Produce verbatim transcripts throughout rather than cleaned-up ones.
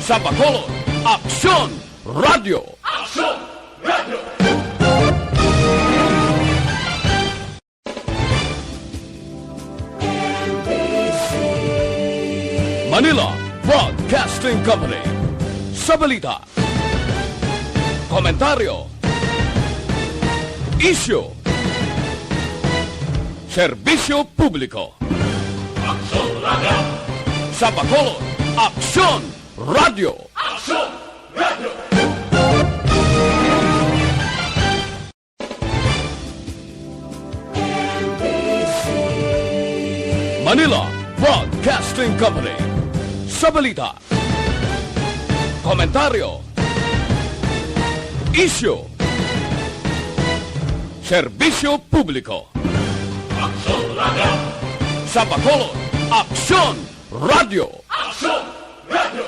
Sa Bacolod, Aksyon Radio. Aksyon Radio. Manila Broadcasting Company. Sa balita, komentaryo, isyu, serbisyo publiko. Aksyon Radio. Sa Bacolod, Aksyon Radio. Aksyon Radio. Manila Broadcasting Company. Sa balita, komentaryo, isyu, serbisyo publiko. Aksyon Radio. Sa Bacolod, Aksyon Radio. Aksyon Radio.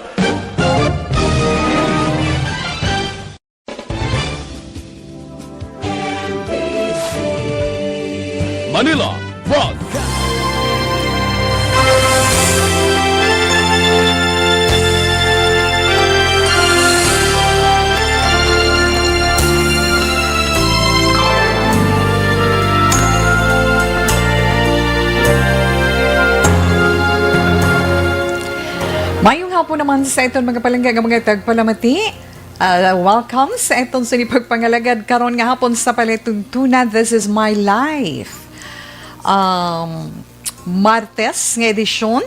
Manila Broadcast. Mayong hapon naman sa iton mga palangga nga mga tagpalamati. Ah, welcome sa iton sini pagpangalagad karon nga hapon sa Palatuntunan. This is my life. Um, Martes nga edisyon,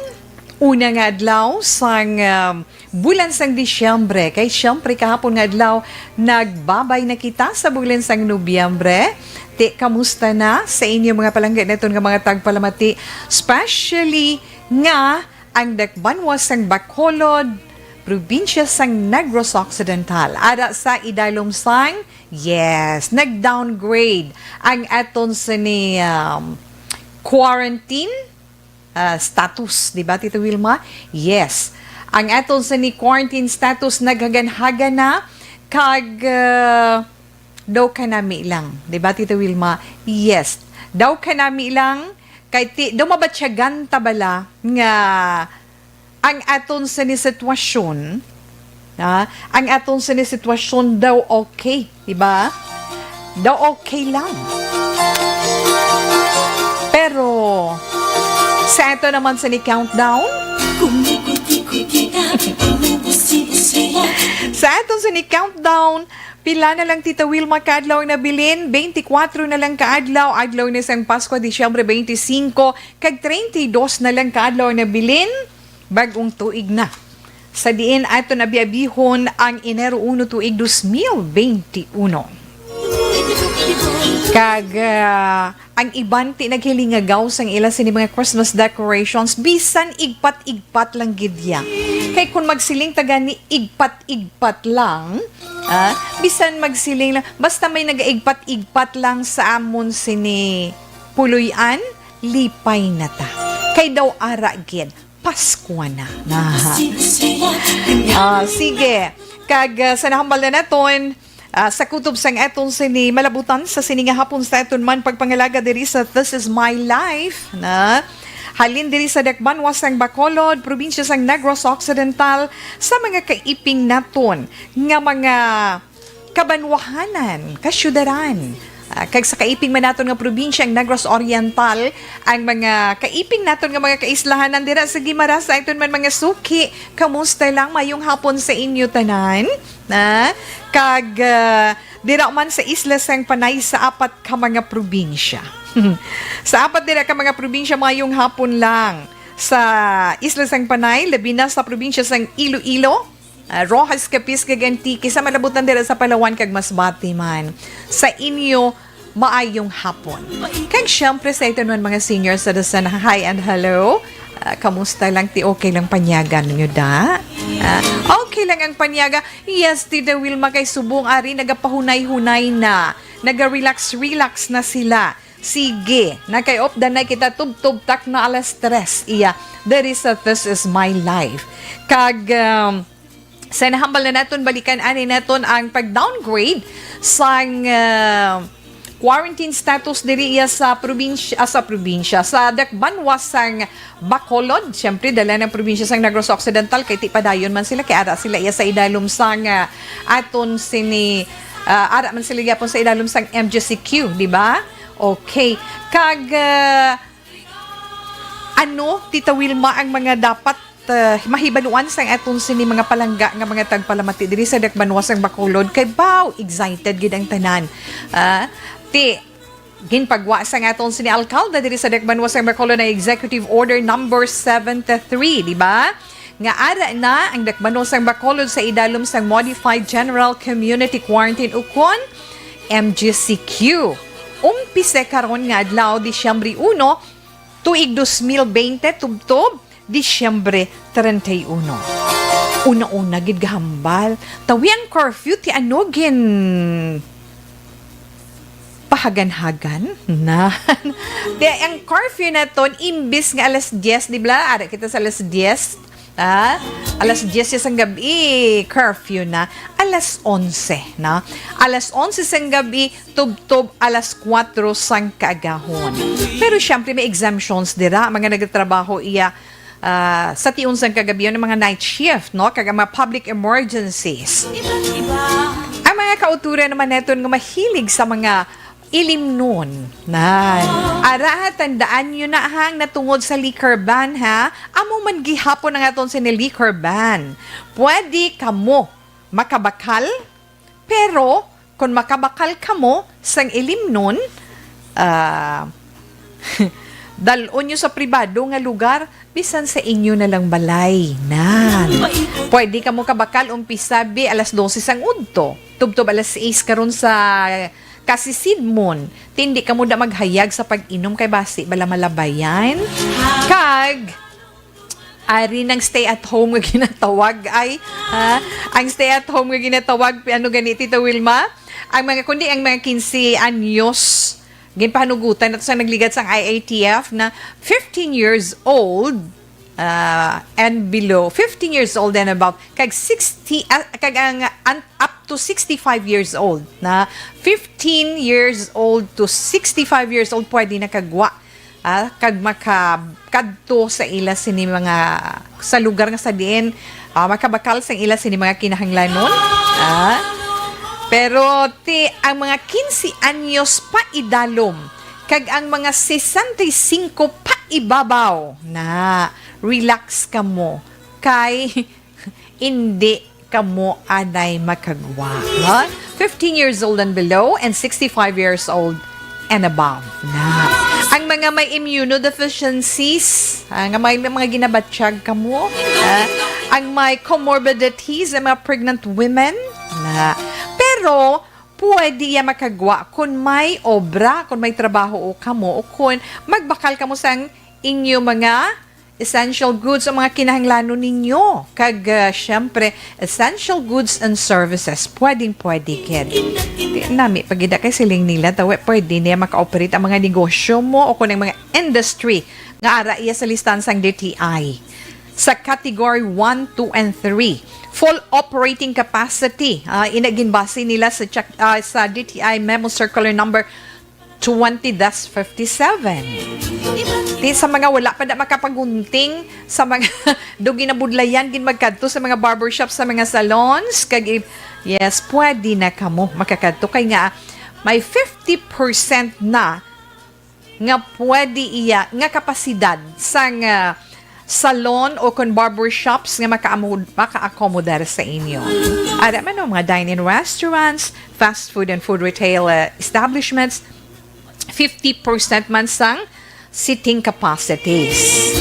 una nga adlaw sang, um, bulan sang Disyembre. Kay siyempre kahapon nga adlaw nagbabay na kita sa bulan sang Nobyembre. Ti, kamusta na sa inyo mga palangga naton nga mga tagpalamati? Especially nga ang dakbanwa sang Bacolod, probinsya sang Negros Occidental. Ara sa idalom sang, yes, nag-downgrade ang aton sini, um, quarantine, ah, status, di ba, Tita Wilma? Yes. Ang aton sini quarantine status naghaganhagan na kag, ah, daw kanami lang, di ba, Tita Wilma? Yes. Daw kanami lang, kay ti, daw mabatyagan ta bala nga ang aton sini sitwasyon, ah, ang aton sini sitwasyon daw okay, di ba? Daw okay lang. Pero, sa ato naman sini countdown, sa aton sini countdown, pila na lang, Tita Wilma, ka adlaw ang nabilin? Twenty-four na lang ka adlaw, adlaw ni sang Pasko, Disyembre twenty-five, kag treinta y dos na lang ka adlaw ang nabilin, bag-ong tuig na. Sa diin aton abi-abihon ang Enero uno tuig dos mil benti uno. Kag, ah, ang iban ti naghiling nga gaw sang ila sini mga Christmas decorations, bisan igpat-igpat lang gid ya. Kay kung magsiling ta gani igpat-igpat lang, ah, bisan magsiling lang, basta may nagaigpat-igpat lang sa amon sini puloy-an, lipay na ta. Kay daw ara gid, Paskwa na. Na. Ah, sige. Kag, ah, sa nahambal na naton, ah, sa kutob sang aton sini malabutan sa sini nga hapon sa aton man pagpangalaga diri sa This Is My Life, na halin diri sa dakbanwa sang Bacolod, probinsya sang Negros Occidental, sa mga kaiping naton nga mga kabanwahanan, kasyudaran, ah, kag sa kaiping man naton nga probinsya, ang Negros Oriental, ang mga kaiping naton nga mga kaislahanan dira sa Guimaras, sa aton man mga suki. Kamusta lang? Mayong hapon sa inyo tanan, na? Kag, ah, dira man sa isla sang Panay, sa apat ka mga probinsya. Sa apat dira ka mga probinsya, mayong hapon lang. Sa isla sang Panay, labi na sa probinsya sang Iloilo, ah, Roxas, Capiz, kag Antique, sa malabutan dira sa Palawan kag Masbate man. Sa inyo, maayong hapon. Kag siyempre sa iton man mga senior citizen, hi and hello. Ah, kamusta lang ti, okay lang panyaga ninyo da? Ah, okay lang ang panyaga. Yes, Tita Wilma, kay subong ari nagapahunay-hunay na. Naga-relax-relax na sila. Sige, nakay-updan na kita, tubtob tak na alas tres iya. There is a This Is My Life. Kag, um, sa nahambal na naton, balikan ani naton ang pag-downgrade sang, ah, quarantine status diri iya sa probinsya, ah, sa probinsya, sa dakbanwa sang Bacolod. Siyempre, dala ng probinsya sang Negros Occidental, kay ti padayon man sila, kay ara sila iya sa idalom sang, ah, aton sini, ah, ara man sila gyapon sa idalom sang M G C Q, di ba? Okay. Kag, ah, ano, Tita Wilma, ang mga dapat, ah, mahibaluan sang aton sini mga palangga nga mga tagpalamati diri sa dakbanwa sang Bacolod? Kay, baw, excited gid ang tanan. Ah, ti, ginpagwa sang aton sini alkalde diri sa dakbanwa sang Bacolod ang Executive Order Number seventy-three, di ba? Nga ara na ang dakbanwa sang Bacolod sa idalom sang Modified General Community Quarantine, ukon M G C Q. Umpisa karon nga adlaw, Disyembre uno, tuig dos mil bente, tubtob Disyembre treinta y uno. Una-una gid gahambal, tawi ang curfew ti ano gin pahaganhagan na. Di, ang curfew naton, imbis nga alas diyes, di ba? Ara kita sa alas diyes. Ah, alas diyes sang gabi, curfew na. Alas onse na. Alas onse sang gabi, tubtob alas kuwatro sang kaagahon. Pero siyempre, may exemptions dira, mga nagatrabaho iya, ah, sa tion sang kagabi, ang mga night shift, no? Kag ang mga public emergencies. Ang mga kauturan naman naton nga mahilig sa mga ilimnon. Nan. Ara, ha, tandaan nyo na, hang natungod sa liquor ban, ha? Amo man gihapon ang aton sini liquor ban. Pwede kamo makabakal, pero kung makabakal kamo sang ilimnon, ah, dal-on nyo sa pribado nga lugar, bisan sa inyo na lang balay. Nan. Pwede kamo kabakal umpisa bi alas dose sang udto. Tubtob alas sais karon sa kasisidmon. Ti indi kamo da maghayag sa pag-inom kay basi bala malabayan. Kag, ari nang stay at home nga ginatawag ay, ha? Ang stay at home nga ginatawag, ano gani, Tita Wilma? Ang mga, kundi ang mga quince anyos, ginpahanugutan nato sa nagligad sang I A T F na fifteen years old, ah, and below, fifteen years old and above, kag sixty, ah, kag ang, an-, up to sixty-five years old na, fifteen years old to sixty-five years old, pwede na kagwa, ah, kag makakadto sa ila sini mga, sa lugar nga sa diin, ah, makabakal sa ila sini mga kinahanglanon. Ah. Pero ti ang mga quince anyos pa idalom kag ang mga sesenta y cinco pa ibabaw na, relax kamo kay indi kamo anay makagwa, ha? Fifteen years old and below and sixty-five years old and above na. Ang mga may immunodeficiencies, ah, nga may, may mga ginabatyag kamo, ah, ang may comorbidities, ang mga pregnant women, na. Pero, pwede ya makagwa kung may obra, kung may trabaho o kamo, o kung magbakal kamo sang inyo mga essential goods, ang mga kinahanglanon ninyo. Kag, ah, syempre, essential goods and services. Pwedeng-pwede gid. Di, nami pa gid kay siling nila, tawi, pwede niya maka-operate ang mga negosyo mo o kung ang mga industry nga ara iya sa listahan sang D T I. Sa category one, two, and three. Full operating capacity. Ah, ina ginbase nila sa check, ah, sa D T I Memo Circular Number twenty dash fifty-seven. Ti sa mga wala pa na makapagunting, sa mga do ginabudlayan, gin magkadto sa mga barbershop, sa mga salons, kag i-, yes, pwede na kamo makakadto kay nga may fifty percent na nga pwede iya nga kapasidad sang, ah, salon o kon barbershops nga makaamo-, makaakomodar sa inyo. Ara man ang mga dine-in restaurants, fast food and food retail, ah, establishments, fifty percent man sang seating capacities.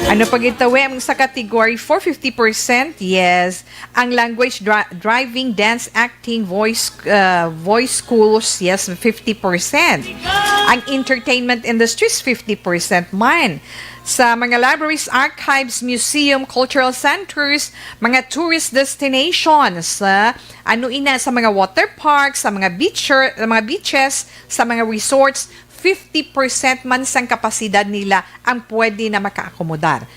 Ano pa gid tawi ang sa category four, fifty percent? Yes. Ang language, dri-, driving, dance, acting, voice, uh, voice schools, yes, fifty percent. Ang entertainment industries, fifty percent man. Sa mga libraries, archives, museum, cultural centers, mga tourist destinations, ah, ano ina, sa mga water parks, sa mga beacher, sa mga beaches, sa mga resorts, fifty percent man sang kapasidad nila ang pwede na makaakomodar.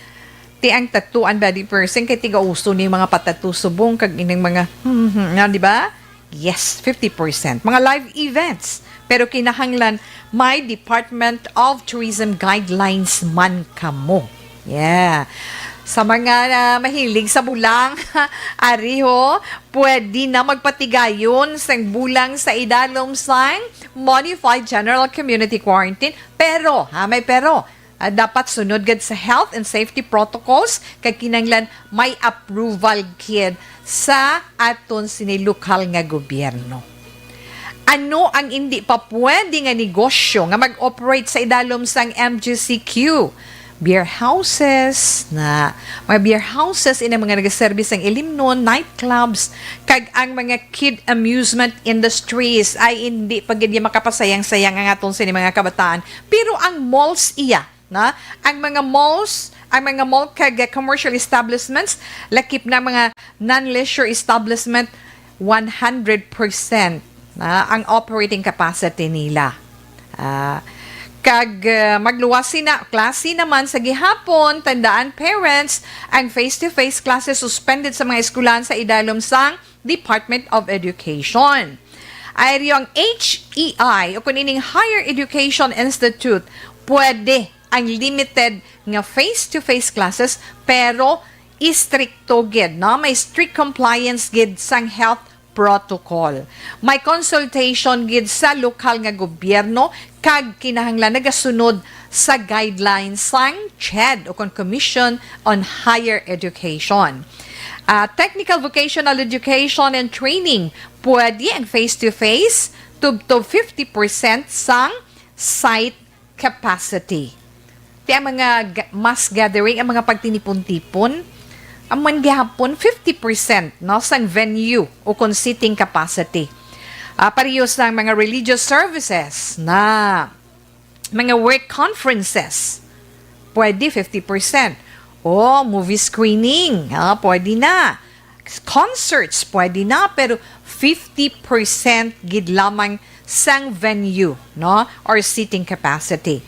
Ti ang tattoo and body piercing kay tigauso ni mga patattoo subong kag ining mga, hmm, hmm, nga, di ba? Yes, fifty percent. Mga live events, Pero kinahanglan may Department of Tourism guidelines man kamo. Yeah. Sa mga, ah, mahilig sa bulang, ariho, pwede na magpatigayon sang bulang sa idalom sang Modified General Community Quarantine. Pero, ha, may pero, ah, dapat sunod gid sa health and safety protocols kag kinahanglan may approval gid sa aton sini lokal nga gobyerno. Ano ang indi pa pwede nga negosyo nga mag-operate sa idalom sang M G C Q? Beer houses na, mga beer houses, ina mga nagaserbi sang ilimnon, nightclubs, kag ang mga kid amusement industries. Ay, hindi pa gid makapasayang-sayang ang aton sini mga kabataan. Pero ang malls iya, na, ang mga malls, ang mga mall kag commercial establishments, lakip na mga non-leisure establishment, one hundred percent na ang operating capacity nila. Ah, kag, ah, magluwas sina klase naman sa gihapon. Tandaan, parents, ang face-to-face classes suspended sa mga eskwelahan sa idalom sang Department of Education. Ay, ang H E I, o kung ining Higher Education Institute, pwede ang limited nga face-to-face classes, pero istrikto gid, no? May strict compliance gid sang health protocol. May consultation gid sa lokal nga gobyerno kag kinahanglan nagasunod sa guidelines sang ched o kon Commission on Higher Education. Ah, technical vocational education and training, pwede ang face-to-face, tubtob fifty percent sang site capacity. Ti ang mga ga-, mass gathering, ang mga pagtinipon-tipon, amo man gihapon fifty percent, no, sang venue o kon seating capacity. Ah, pareho sang mga religious services na mga work conferences, pwede fifty percent. O movie screening, ah, pwede na. Concerts, pwede na, pero fifty percent gid lamang sang venue, no? Or seating capacity.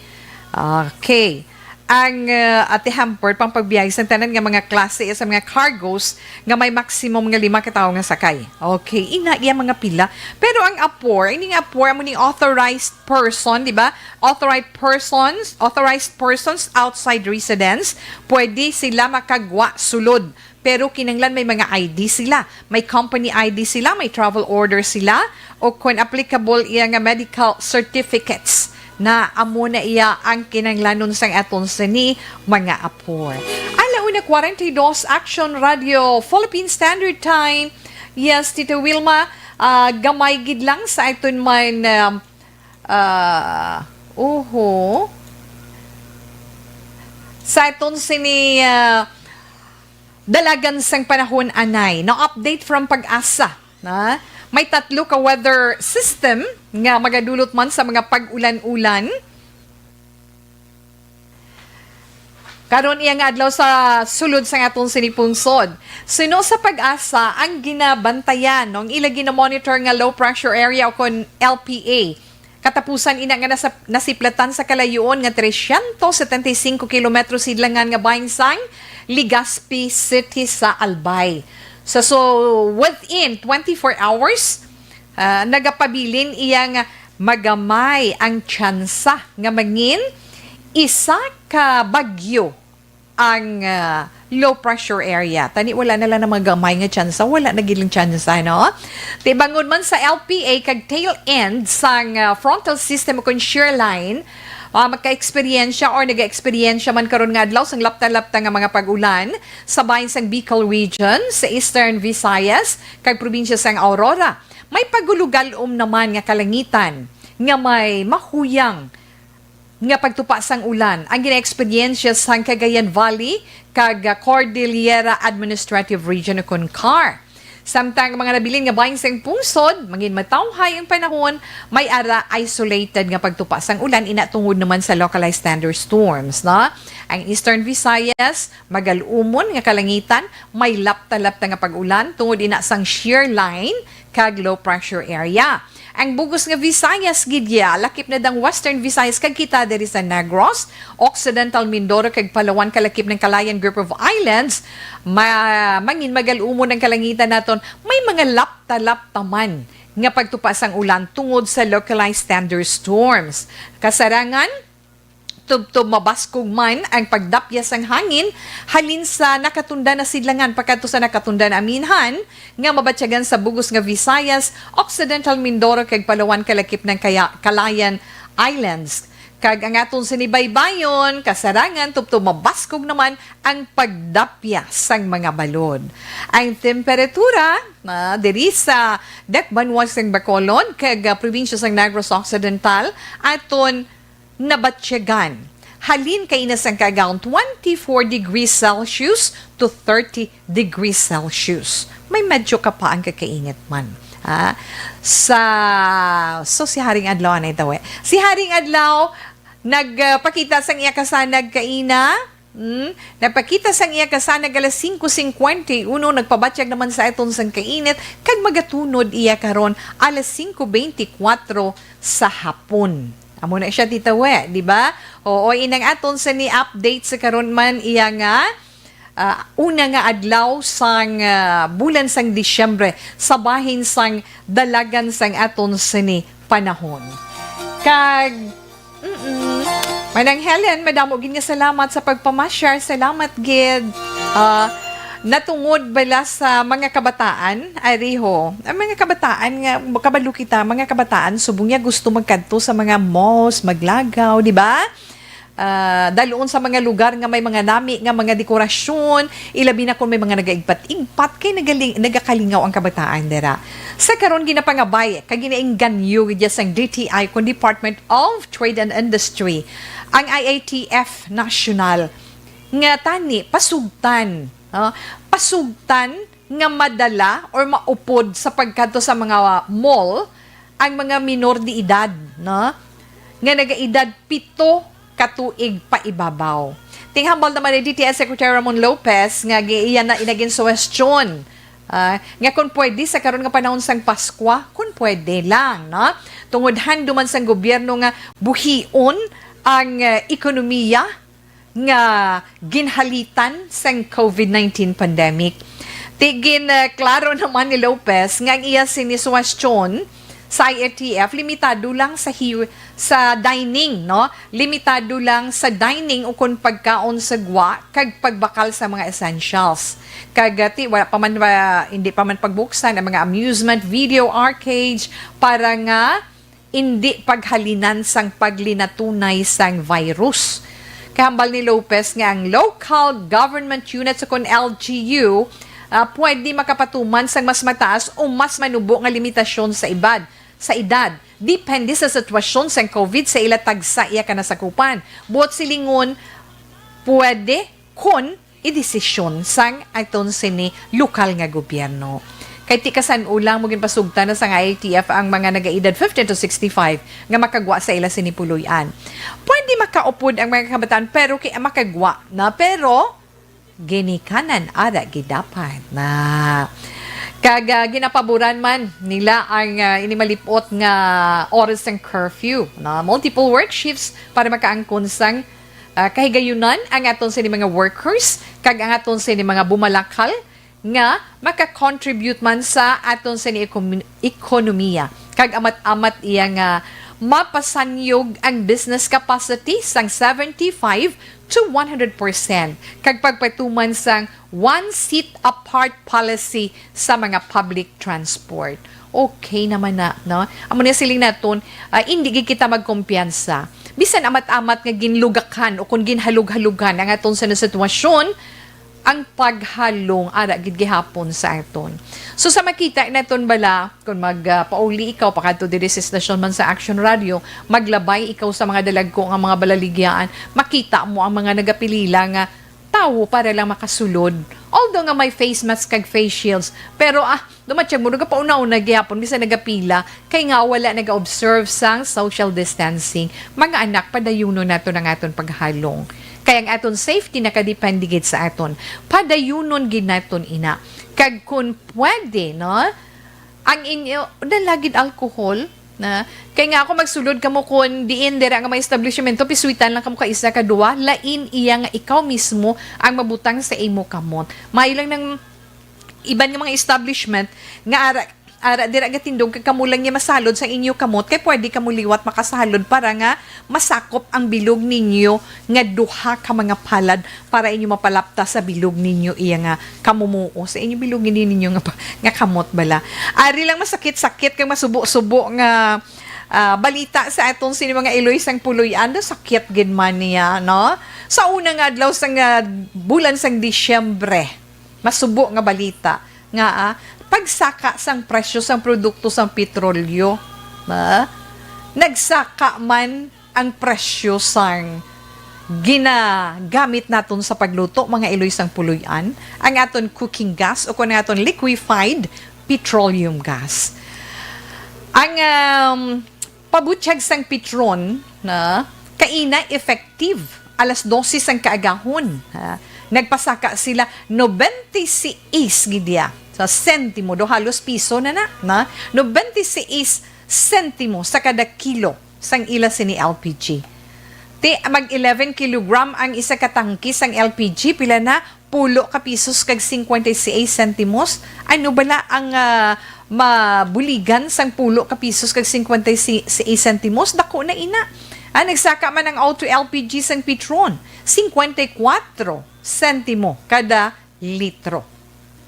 Okay. Ang, uh, ate hamper, pang pagbiyahe sa tanan nga mga klase sa mga cargos nga may maximum nga lima ka tawo nga sakay. Okay, ina iya mga pila. Pero ang apor, ini nga apor, amo ni authorized person, di ba? Authorized persons, authorized persons outside residence, pwede sila makagwa sulod. Pero kinahanglan may mga I D sila, may company I D sila, may travel order sila, o kung applicable, iya nga medical certificates na amo na iya ang kinahanglanon sang aton sini mga apor. Ala una forty-two, Action Radio Philippine Standard Time. Yes, Tito Wilma, ah, gamay gid lang sa aton man, um, ah, uho. Sa aton sini, ah, dalagan sang panahon anay. No update from PAGASA, na? May tatlo ka weather system nga magadulot man sa mga pag-ulan-ulan. Karon iya nga adlaw sa sulod sang aton sini pungsod. Suno sa PAGASA ang ginabantayan, no, ang ila gina-monitor nga low pressure area o kon L P A. Katapusan ina nga nasa-, nasiplatan sa kalayoon nga trescientos setenta y cinco kilometro sidlangan nga bahin sang Legazpi City sa Albay. Sa, so, within twenty-four hours, ah, nagapabilin iya nga magamay ang tsansa nga mangin isa ka bagyo ang, ah, low pressure area. Tani wala na lang na magamay nga tsansa, wala na gid lang tsansa, no? Tibangon man sa L P A kag tail end sang, ah, frontal system o kon shear line, ah, maka-eksperyensya or naga-eksperyensya man karon nga adlaw sang lapta-lapta nga mga pag-ulan sa bahin sang Bicol Region, sa Eastern Visayas, kag probinsya sang Aurora. May pagulugalom naman nga kalangitan nga may mahuyang nga pagtupa sang ulan ang gina-eksperyensya sang Cagayan Valley kag Cordillera Administrative Region o kon CAR. Samtang ang mga nabilin nga bahin sang pungsod, mangin matawhay ang panahon, may ara isolated nga pagtupa sang ulan, ina tungod naman sa localized thunderstorms, no? Ang Eastern Visayas, magal-umon nga kalangitan, may lapta-lapta nga pag-ulan tungod ina sang shear line kag low pressure area. Ang bug-os nga Visayas gid ya, lakip na dang Western Visayas kag kita diri sa Negros, Occidental Mindoro kag Palawan, kalakip ng Calayan Group of Islands, ma-, mangin magal-umon ang kalangitan naton, may mga lapta-lapta man nga pagtupa sang ulan tungod sa localized thunderstorms. Kasarangan, tubtob mabaskog man ang pagdapya sang hangin halin sa nakatundan na sidlangan pakadto sa nakatundan na aminhan nga mabatyagan sa bug-os nga Visayas, Occidental Mindoro, kag Palawan, kalakip ng kaya, Calayan Islands. Kag ang aton sini baybayon, kasarangan, tubtob mabaskog naman ang pagdapya sang mga balod. Ang temperatura, ah, diri sa dakbanuan sang Bacolod kag, ah, probinsya sang Negros Occidental, aton nabatyagan. Halin kaina sang kaagahon, twenty-four degrees Celsius to thirty degrees Celsius. May medyo kapaang kakainit man. Ah, sa, so, si Haring Adlaw, anay tawi. Si Haring Adlaw, nagpakita sang iya kasanag kaina. Hmm? Nagpakita sang iya kasanag alas singko singkwenta y uno, nagpabatyag naman sa aton sang kainit, kag magatunod iya karon alas singko beintikwatro sa hapon. Amo na siya, Tita We, di ba? Oo, inang aton sa ni update sa karon man iya nga, ah, una nga adlaw sang, ah, bulan sang Disyembre sa bahin sang dalagan sang aton sini panahon. Kag, mm-mm. Manang Helen, madamo gid nga salamat sa pagpamasyar. Salamat gid. Ah, natungod bala sa mga kabataan, ariho, ang mga kabataan nga, kabalo kita, mga kabataan, subong niya gusto magkadto sa mga malls, maglagaw, di ba? Ah, dalon sa mga lugar nga may mga nami nga mga dekorasyon, ilabi na kung may mga nagaigpat-igpat, kay nagaling-, nagakalingaw ang kabataan dira. Sa karon, ginapangabay kag ginaengganyo gid sang D T I, kun Department of Trade and Industry, ang I A T F National, nga tani pasugtan, ah, pasugtan nga madala or maupod sa pagkadto sa mga mall ang mga minor de edad, no? Nga nagaedad pito ka tuig paibabaw. Tinghambal naman ni D T I Secretary Ramon Lopez nga gi-, iya na inagin suwestyon, ah, nga kung pwede sa karon nga panahon sang Paskwa, kung pwede lang, no? Tungod handuman sang gobyerno nga buhion ang, ah, ekonomiya nga ginhalitan sang COVID nineteen pandemic. Ti gin, ah, klaro naman ni Lopez nga ang iya sini suwestyon sa I A T F limitado lang sa hi-, sa dining, no? Limitado lang sa dining ukon pagkaon sa gwa kag pagbakal sa mga essentials. Kag, ah, ti, wala pa man, ah, hindi pa man pagbuksan ang mga amusement, video, arcade para nga indi paghalinan sang paglinatunay sang virus. Kahambal ni Lopez nga ang local government units ukon L G U, ah, pwede makapatuman sang mas mataas o mas manubo nga limitasyon sa ibad, sa edad, depende sa sitwasyon sang COVID sa ila tagsa iya kanasakupan. Buot silingon, pwede kon idesisyon sang aton sini lokal nga gobyerno. Kay ti kasan-o lang mo ginpasugtan na sang I A T F ang mga nagaedad fifteen to sixty-five nga makagwa sa ila sini puloy-an. Pwede makaupod ang mga kabataan, pero kay makagwa na, pero ginikanan ara gidapat na. Kag, ah, ginapaboran man nila ang, ah, ini malip-ot nga oras sang curfew, na multiple work shifts para makaangkon sang ah, kahigayunan ang aton sini mga workers kag ang aton sini mga bumalakal nga maka-contribute man sa aton sini ekonom-, ekonomiya. Kag amat-amat iya nga mapasanyog ang business capacity sang seventy-five to one hundred percent kag pagpatuman sang one seat apart policy sa mga public transport. Okay naman na, no? Amo na siling naton, ah, indi gid kita magkumpiyansa. Bisan amat-amat nga ginlugakan o kung ginhalug-halugan ang aton sa sitwasyon, ang paghalong ara gid gihapon sa aton. So, sa makita naton bala, kung mag, ah, pauli ikaw pakadto diri sa estasyon man sa Action Radio, maglabay ikaw sa mga dalagko nga mga balaligyaan, makita mo ang mga nagapilila nga tawo para lang makasulod. Although nga may face mask kag face shields, pero, ah, dumatyag mo, nagapauna-una gihapon, bisan nagapila, kay nga wala naga-observe sang social distancing. Mga anak, padayunon naton ang aton paghalong. Kay ang aton safety nakadepende gid sa aton. Padayunon gid naton ina. Kag kun pwede, no? Ang inyo, dala gid alcohol, na, kay nga ako magsulod kamo kun diin dira nga may establishmento, pisuitan lang kamo ka isa ka duwa, lain iya nga ikaw mismo ang mabutang sa imo kamot. Maayo lang nang iban nga mga establishment nga ara, ara dira gatindog kag kamo lang niya masalod sa inyo kamot, kay pwede kamo liwat makasalod para nga masakop ang bilog ninyo nga duha ka mga palad para inyo mapalapta sa bilog ninyo iya nga kamumuo, sa inyo bilog ninyo nga pa-, nga kamot bala. Ari lang masakit-sakit kag masubo-subo nga, ah, balita sa aton sini mga iloy sang puloy-an, sakit gid man niya, no? Sa una nga adlaw sang, ah, bulan sang Disyembre, masubo nga balita nga, ah, pagsaka sang presyo sang produkto sang petrolyo, ba? Nagsaka man ang presyo sang ginagamit naton sa pagluto, mga iloy sang puloy-an, ang aton cooking gas o kon ang aton liquefied petroleum gas. Ang, um, pabutyag sang Petron na kaina effective alas dose sang kaagahon, ha, nagpasaka sila nobenta y seis gid iya sa sentimo, do halos piso na na, na nobenta y seis sentimo sa kada kilo sang ila sini L P G. Ti, mag eleven kilogram ang isa ka tangke sang L P G, pila na? Pulo ka pisos kag cincuenta y seis sentimos. Ano bala ang, ah, mabuligan sang pulo ka pisos kag cincuenta y seis sentimos? Dako na ina. Ah, nagsaka man ang Auto L P G sang Petron, cincuenta y cuatro sentimo kada litro.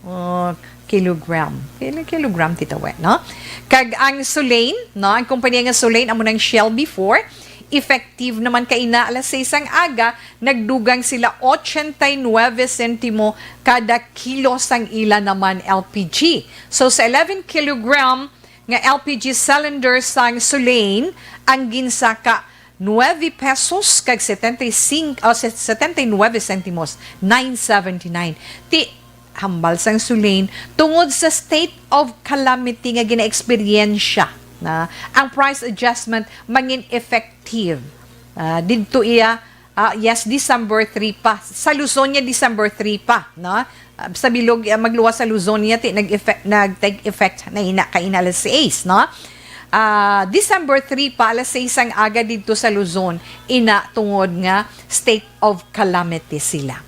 Oh, kilogram. Kilo-, kilogram, titawe, no? Kag ang Solane, no? Ang kompanya nga Solane, amo nang Shell before, effective naman kaina alas seis sang aga, nagdugang sila ochenta y nuebe sentimo kada kilo sang ila naman L P G. So, sa eleven kilogram nga L P G cylinder sang Solane, ang ginsaka nuebe pesos kag setenta y cinco, o se-, setenta y nuebe sentimos, nine seventy-nine. Ti, hambal sang Solane, tungod sa state of calamity nga gina-eksperyensya, na ang price adjustment mangin effective, ah, didto iya, ah, yes, December three pa. Sa Luzon niya, December three pa, no? Ah, sa bilog, ah, magluwas sa Luzon niya, ti, nag-effect, nag-take effect na ina, kaina alas seis, no? Ah, December three pa, alas seis ang aga didto sa Luzon, ina tungod nga state of calamity sila.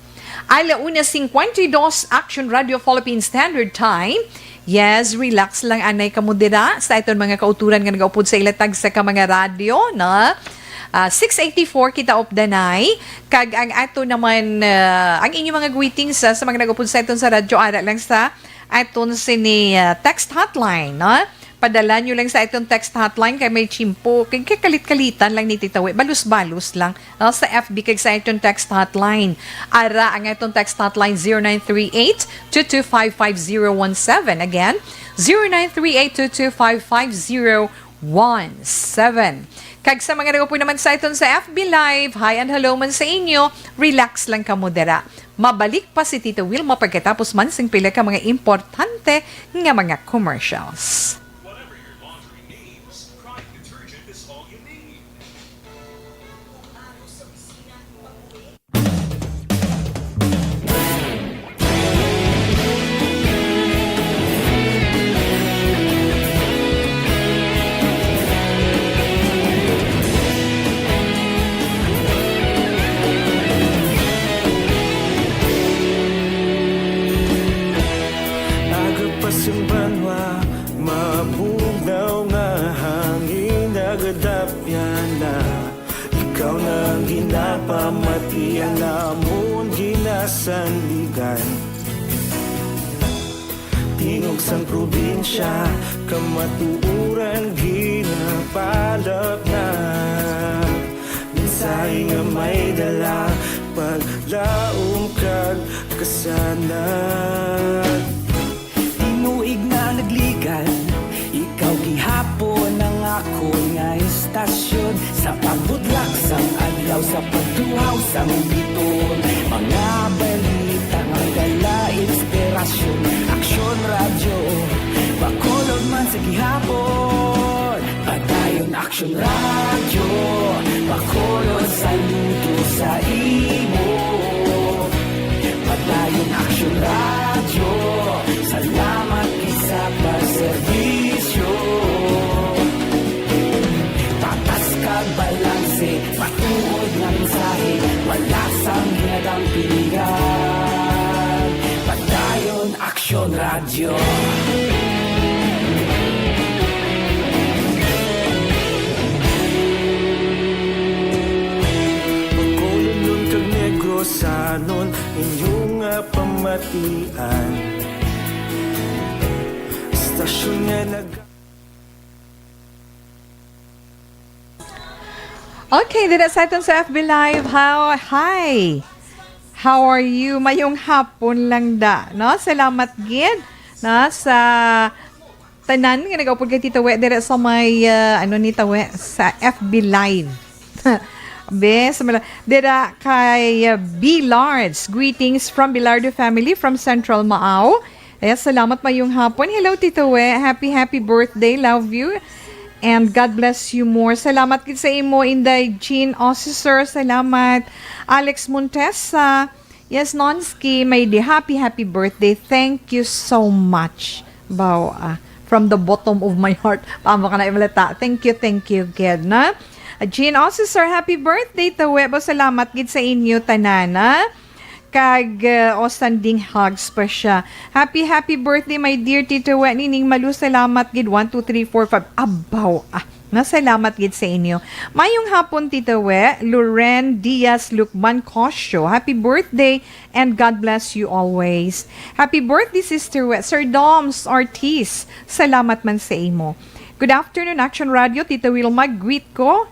Ala una cincuenta y dos, Action Radio Philippine Standard Time. Yes, relax lang anay kamo dira sa aton mga kauturan nga nagaupod sa ila tagsa ka mga radyo, no? Ah, six eighty-four kita updanay, kag ang ato naman, ah, ang inyo mga greetings sa, sa mga nagaupod sa aton sa radyo, ara lang sa aton sini, ah, text hotline, no? Padala nyo lang sa aton text hotline kay may tiyempo. Kay kakalit-kalitan lang ni Tita Wi. Balus-balus lang, no, sa F B kag sa aton text hotline. Ara ang aton text hotline, zero nine three eight, two two five, five zero one seven. Again, zero nine three eight, two two five, five zero one seven. Kag sa mga nagapuy naman sa aton sa F B Live, hi and hello man sa inyo. Relax lang kamo dira. Mabalik pa si Tita Wilma pagkatapos man sing pila ka mga importante nga mga commercials. Whatever your laundry needs, Pride detergent is all you need. Aga pa sing banwa, mabugnaw nga hangin, nagadapyan na. Ikaw na ang ginapamati, ang amon ginasandigan. Tingog sang probinsya, kamatuoran ginapalapnag. Mensahe nga may dala, paglaom kag kasanag. Tinuig na nagligan, ikaw gihapon ang akon nga istasyon. Sa pagbutlak sang adlaw, sa pagtuhaw sang biton, mga balita nga dala inspirasyon. Aksyon Radyo, Bacolod man sa gihapon. Padayon Aksyon Radyo, Bacolod, saludo sa imo. Padayon Aksyon Radyo, salamat gid sa pagserbisyo. Patas kag balanse, matuod nga mensahe, wala sang ginadampingan. Padayon Aksyon Radyo. Sanon inyong nga pamatian. Stasyon nga nag- Okay, dira sa aton sa F B Live. How, hi. How are you? Mayong hapon lang da, no? Salamat gid na sa tanan nga nag-upod kay Tita We dira sa may, ah, ano ni Tawe, sa F B Live. Bes, mala-, dira kay, ah, B Large. Greetings from Bilardo family from Central Maao. Yes, salamat, mayong hapon. Hello, Tita We. Happy, happy birthday. Love you. And God bless you more. Salamat gid sa imo, Inday Jean Osser. Salamat. Alex Montesa. Yes, Nonski, may di happy, happy birthday. Thank you so much. Baw, ah, from the bottom of my heart. Paamo ka na imalata. Thank you, thank you, gid, na? Ah, Jean Osser, happy birthday, Tawe. Baw, salamat gid sa inyo, tanan, ah. Kag, uh, o sending hugs pa siya. Happy, happy birthday, my dear Tito Wen. Nining Malu, salamat gid. One, two, three, four, five. Abaw, ah. Nasalamat gid sa inyo. Mayong hapon, Tito We. Loren Diaz Lucman Cosio. Happy birthday and God bless you always. Happy birthday, Sister We. Sir Doms Ortiz, salamat man sa imo. Good afternoon, Action Radio. Tito Wilma, greet ko.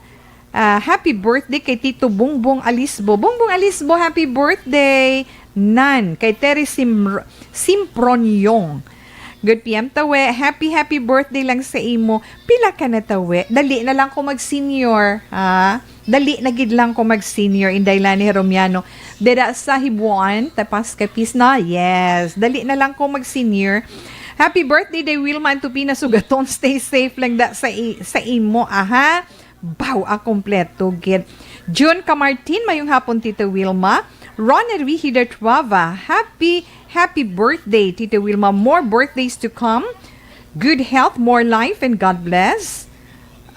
Ah, happy birthday kay Tito Bongbong Alisbo. Bongbong Alisbo, happy birthday. Nan, kay Terry Sim-, Simproniong. Good P M, Tawe. Happy, happy birthday lang sa imo. Pila ka na, Tawe? Dali na lang ko mag-senior, ha? Dali na gid lang ko mag-senior, Inday Lani Heromiano. Dira sa Hibuan, Tapas Capiz na. Yes, dali na lang ko mag-senior. Happy birthday, Day Wilma and Tupina Sugaton. Stay safe lang da sa, i- sa imo, aha. Baw, ah, kompleto gid. June Camartin, mayong hapon, Tita Wilma. Ron Enrique de Truava, happy, happy birthday, Tita Wilma. More birthdays to come. Good health, more life, and God bless.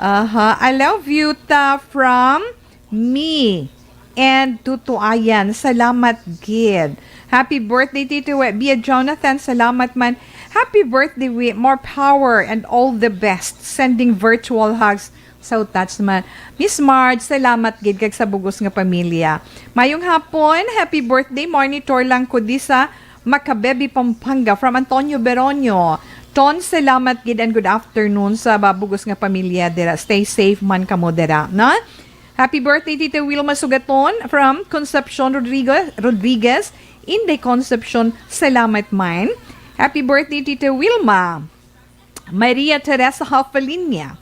Aha, I love you, ta, from me and Tutuayan. Salamat gid. Happy birthday, Tito We. Bia Jonathan, salamat man. Happy birthday, We. More power and all the best. Sending virtual hugs. So touched man. Miss Marge, salamat gid kag sa bugos nga pamilya. Mayong hapon, happy birthday, Marnie Torlang Codisa, Macabebe, Pampanga, from Antonio Beronio. Ton, salamat gid and good afternoon sa ba-, bugos nga pamilya dira. Stay safe man kamo dira, na? Happy birthday, Tita Wilma Sugaton from Concepcion Rodriguez, Rodriguez, Inday Concepcion, salamat man. Happy birthday, Tita Wilma. Maria Teresa Hafalinya.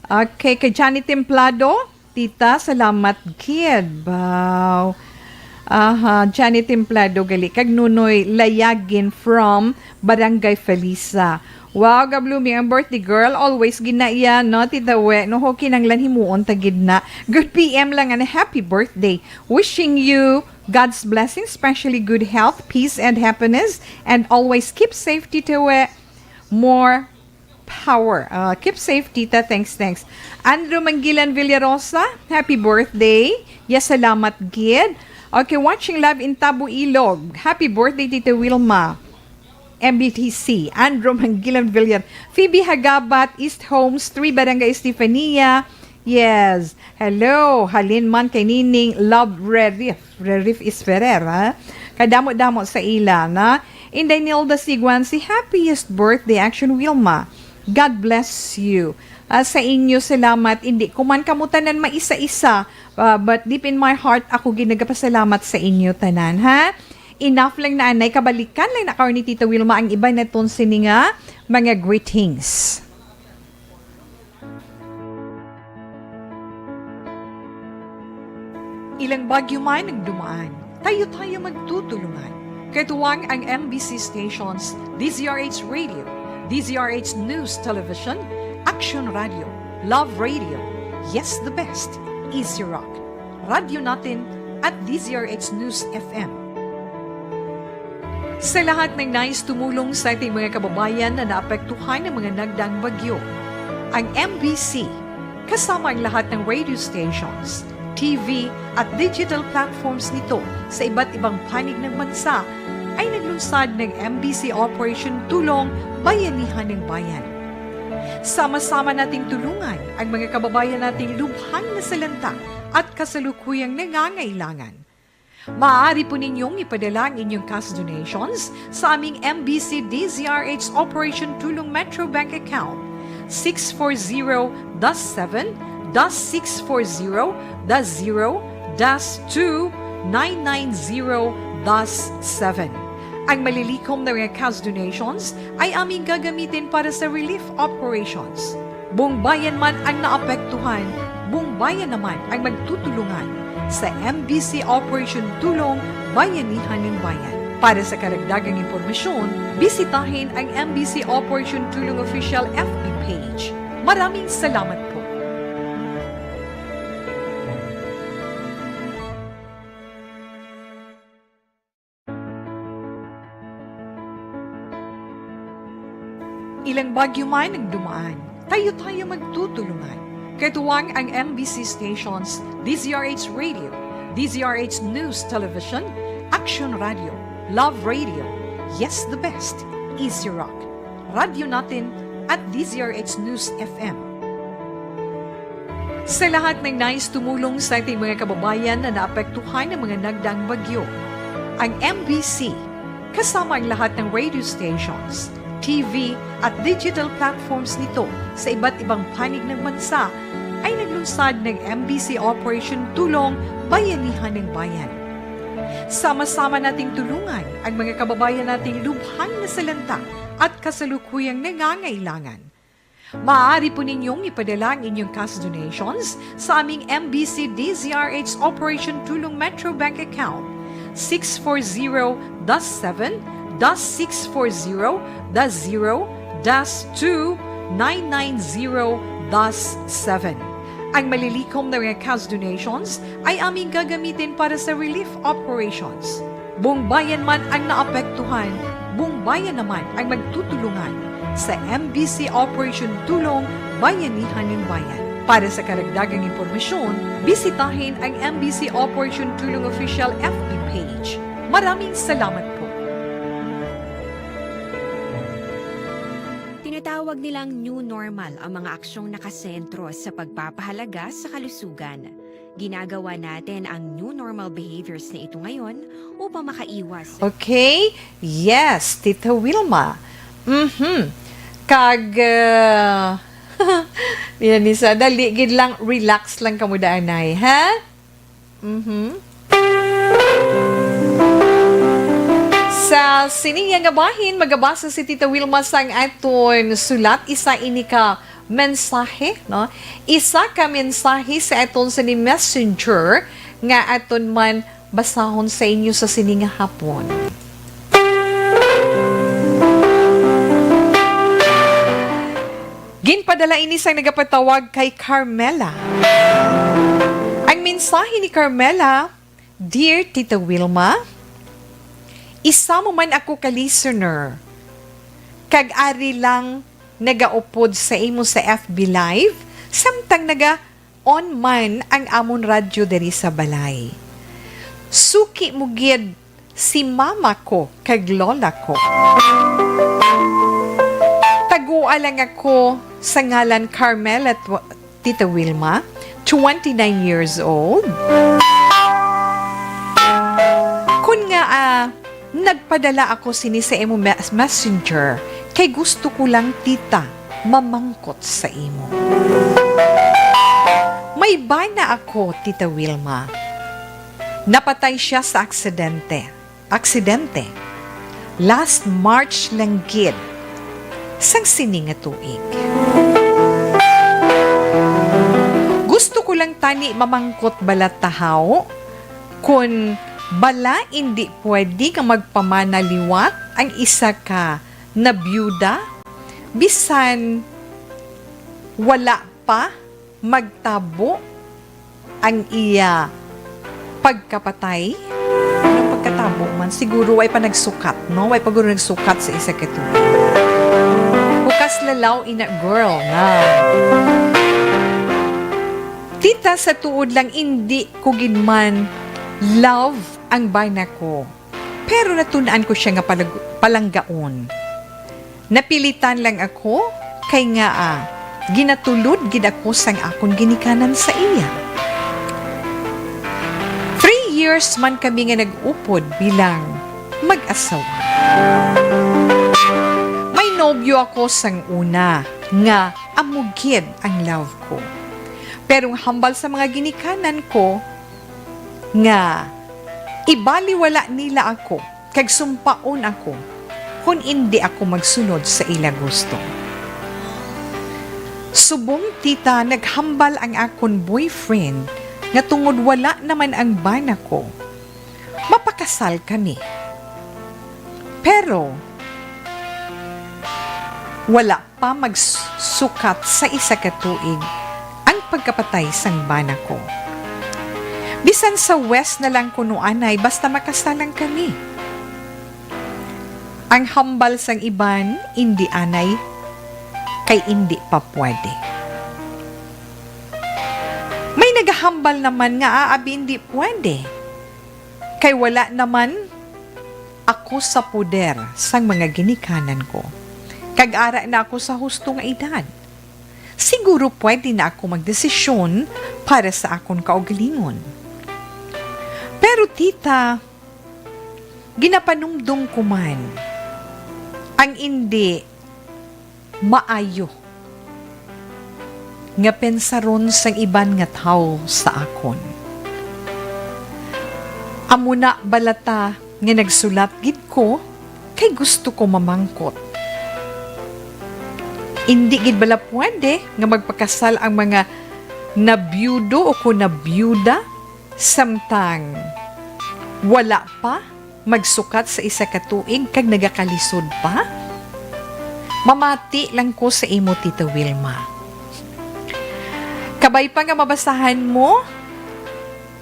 Okay, kay Johnny Templado, Tita, salamat gid. Wow. Aha, Johnny Templado gali kag Nunoy Layagin from Barangay Felisa. Wow, gablooming ang birthday girl. Always ginaiya, no, Tita We? No, ho, kinanglan himuon ta gid na. Good P M lang and happy birthday. Wishing you God's blessing, especially good health, peace, and happiness. And always keep safe, Tita We. More power. Ah, keep safe, Tita. Thanks, thanks. Andrew Manggilan Villarosa, happy birthday. Yes, salamat gid. Okay, watching live in Tabo, Ilog. Happy birthday, Tita Wilma. M B T C, Andrew Manggilan Villar, Phoebe Hagabat, East Homes three, Barangay Estefania. Yes. Hello. Halin man kay Nining Love Rerif. Rerif is Ferrer, ha? Kadamo-damo sa ila, na? Inday Nilda Siguan, si happiest birthday, Action Wilma. God bless you. Ah, sa inyo, salamat. Hindi ko man kamo tanan maisa-isa, ah, but deep in my heart, ako gid nagapasalamat sa inyo tanan, ha? Enough lang na anay, kabalikan lang na karon ni Tita Wilma ang iban naton sini nga mga greetings. Ilang bagyo man ang dumaan, tayo-tayo magtutulungan. Katuwang ang M B C stations, D Z R H Radio, D Z R H News Television, Action Radio, Love Radio, Yes the Best, Easy Rock, Radyo Natin, at D Z R H News F M. Sa lahat ng nais tumulong sa ating mga kababayan na naapektuhan ng mga nagdaang bagyo, ang M B C, kasama ang lahat ng radio stations, T V, at digital platforms nito sa iba't ibang panig ng bansa, ay naglunsad ng M B C Operation Tulong Bayanihan ng Bayan. Sama-sama nating tulungan ang mga kababayan nating lubhang nasalanta at kasalukuyang nangangailangan. Maaari po ninyong ipadala ang inyong cash donations sa aming M B C D Z R H Operation Tulong Metro Bank account, six four zero dash seven dash six four zero dash zero dash two nine nine zero dash seven. Ang malilikom na mga cash donations ay aming gagamitin para sa relief operations. Buong bayan man ang naapektuhan, buong bayan naman ang magtutulungan sa M B C Operation Tulong Bayanihan ng Bayan. Para sa karagdagang impormasyon, bisitahin ang M B C Operation Tulong Official F B page. Maraming salamat po. Ilang bagyo man ang dumaan, tayo-tayo magtutulungan. Katuwang ang M B C stations, D Z R H Radio, D Z R H News Television, Action Radio, Love Radio, Yes the Best, Easy Rock, Radyo Natin, at D Z R H News F M. Sa lahat ng nais tumulong sa ating mga kababayan na naapektuhan ng mga nagdaang bagyo, ang M B C, kasama ang lahat ng radio stations, T V, at digital platforms nito sa iba't ibang panig ng bansa, ay naglunsad ng M B C Operation Tulong Bayanihan ng Bayan. Sama-sama nating tulungan ang mga kababayan nating lubhang nasalanta at kasalukuyang nangangailangan. Maaari po ninyong ipadala ang inyong cash donations sa aming M B C D Z R H Operation Tulong Metro Bank account, six four zero dash seven dash six four zero dash zero dash two nine nine zero dash seven. Ang malilikom na mga cash donations ay aming gagamitin para sa relief operations. Buong bayan man ang naapektuhan, buong bayan naman ang magtutulungan sa M B C Operation Tulong Bayanihan ng Bayan. Para sa karagdagang impormasyon, bisitahin ang M B C Operation Tulong Official F B page. Maraming salamat po. Tinatawag nilang new normal ang mga aksyong nakasentro sa pagpapahalaga sa kalusugan. Ginagawa natin ang new normal behaviors na ito ngayon upang makaiwas sa Okay. Yes, Tita Wilma. Mhm. Kag, uh, yan, Nisa, dali gid lang, relax lang kamo, daanay, ha? Mhm. Sa sini nga bahin, magabasa si Tita Wilma sang aton sulat. Isa ini ka mensahe, no? Isa ka mensahe sa aton sini messenger nga aton man basahon sa inyo sa sini nga hapon. Ginpadala ini sang nagapatawag kay Carmela. Ang mensahe ni Carmela, "Dear Tita Wilma, isa mo man ako ka listener, kag ari lang nagaupod sa imo sa F B Live, samtang naga-on man ang amon radyo diri sa balay. Suki mo gid si mama ko kag lola ko." Tagua lang ako sa ngalan Carmela Tw-, Tita Wilma, twenty-nine years old. Kun nga, ah, nagpadala ako sini sa imo mes-, messenger, kay gusto ko lang, tita, mamangkot sa imo. May bana ako, Tita Wilma. Napatay siya sa aksidente. Aksidente. Last March lang gid sang sini nga tuig. Gusto ko lang tani mamangkot bala, tahaw, kun bala indi pwede nga magpamana liwat ang isa ka nabiyuda, bisan wala pa magtabo ang iya pagkapatay. Anong pagkatabo man? Siguro way pa nagsukat, no? Way pa guro nagsukat sa isa ka tuig. Hukas lalaw ina, girl, na. Tita, sa tuod lang, indi ko gid man love ang bana ko. Pero natun-an ko sia nga palag-, palanggaon. Napilitan lang ako, kay ngaa, ginatulod gid ako sang akon ginikanan sa iya. Three years man kami nga nag-upod bilang mag-asawa. May nobyo ako sang una nga amo gid ang love ko. Pero ang hambal sa mga ginikanan ko nga ibaliwala nila ako kag sumpaon ako kon indi ako magsunod sa ila gusto. Subong, tita, naghambal ang akon boyfriend nga tungod wala naman ang bana ko, mapakasal kami. Pero wala pa magsukat sa isa ka tuig ang pagkapatay sang bana ko. Bisan sa West na lang kuno anay, basta makasal lang kami. Ang hambal sang iban, indi anay, kay indi pa pwede. May nagahambal naman nga aabi indi pwede, kay wala naman ako sa poder sang mga ginikanan ko, kag ara na ako sa husto nga edad. Siguro pwede na ako magdesisyon para sa akon kaugalingon. Pero, tita, ginapanumdom ko man ang indi maayo nga pensaron sang iban nga tawo sa akon. Amo na bala ta nga nagsulat gid ko kay gusto ko mamangkot. Indi gid bala pwede nga magpakasal ang mga nabiyudo o kon nabiyuda samtang wala pa magsukat sa isa ka tuig kag nagakalisod pa? Mamati lang ko sa imo, Tita Wilma. Kabay pa nga mabasahan mo,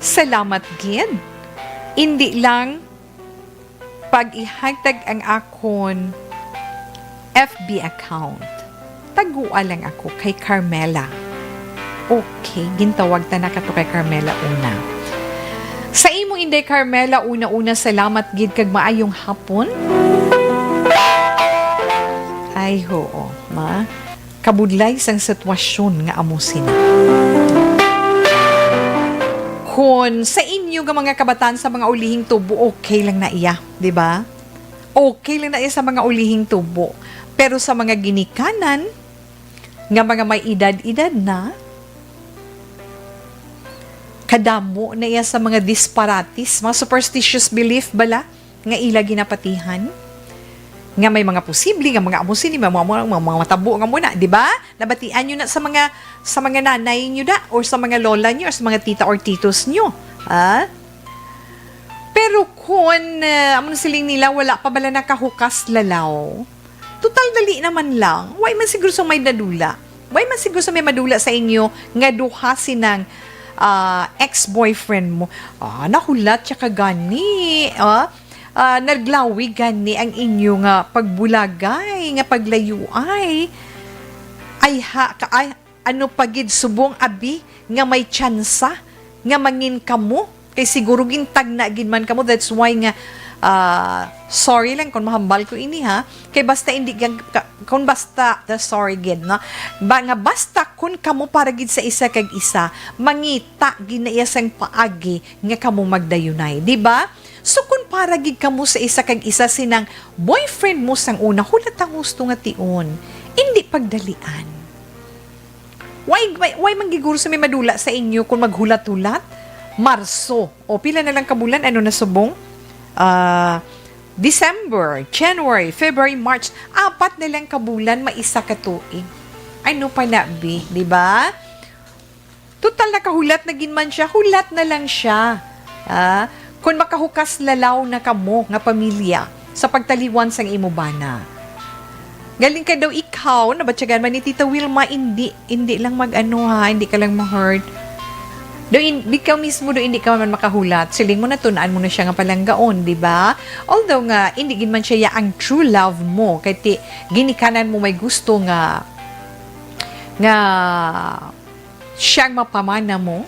salamat gid. Indi lang pag-ihatag ang akon F B account. Tagua lang ako kay Carmela. Okay, gintawag ta na kato kay Carmela una. Sa imo, Inday Carmela, una-una, salamat gid kag maayong hapon. Ay, oo, ma. Kabudlay sang sitwasyon nga amo sina. Kon sa inyo nga mga kabatan sa mga ulihing tubo, okay lang na iya, di ba? Okay lang na iya sa mga ulihing tubo. Pero sa mga ginikanan, nga mga may edad-edad na, kadamo na iya sa mga disparates, mga superstitious belief bala, nga ila ginapatihan, nga may mga posible nga mga amo sini, mga, mga, mga, mga matabo nga muna, di ba? Nabatian nyo na sa mga, sa mga nanay nyo da, or sa mga lola nyo, or sa mga tita or titos nyo. Ha? Pero kung, uh, amo siling nila, wala pa bala nakahukas lalaw, total dali naman lang. Why man siguro sa may nadula? Why man siguro sa may madula sa inyo nga duha sinang, ah, ex-boyfriend mo? Ah, nahulat siya ka gani, ah? Ah, naglawi gani ang inyo nga pagbulagay, nga paglayuay? Ay ha, ka, ay, ano pa gid subong abi nga may tsansa nga mangin kamo? Kay siguro gintagna gid man kamo, that's why nga, ah, sorry lang kung mahambal ko ini, ha. Kay basta hindi gag-, ka-, kung basta, the sorry gid, no? Ba, nga basta kun kamo para gid sa isa kag isa, mangita gid na iya sang paagi nga kamo magdayunay, di ba? So, kun para gid kamo sa isa kag isa, sinang boyfriend mo sang una, hulat ang husto nga tion. Hindi pagdalian. Why, why, why man gid guro sa may madula sa inyo kung maghulat-hulat? Marso. O, pila na lang ka bulan? Ano na subong? Ah, December, January, February, March. Apat na lang ka bulan, maisa ka tuig. Ano pa na, bi? Di ba? Total, nakahulat na gid man siya. Hulat na lang siya. Ah, kung makahukas lalaw na kamo nga pamilya sa pagtaliwan sang imo bana. Galing ka daw ikaw, nabatyagan man ni Tita Wilma, hindi, hindi lang mag-ano ha, hindi ka lang ma-hurt. Do in, ikaw mismo do hindi ka man makahulat. Siling mo, natun-an mo na siya nga palanggaon, di ba? Although nga, hindi gid man siya ya ang true love mo. Kay ti, ginikanan mo may gusto nga, nga siyang mapamana mo.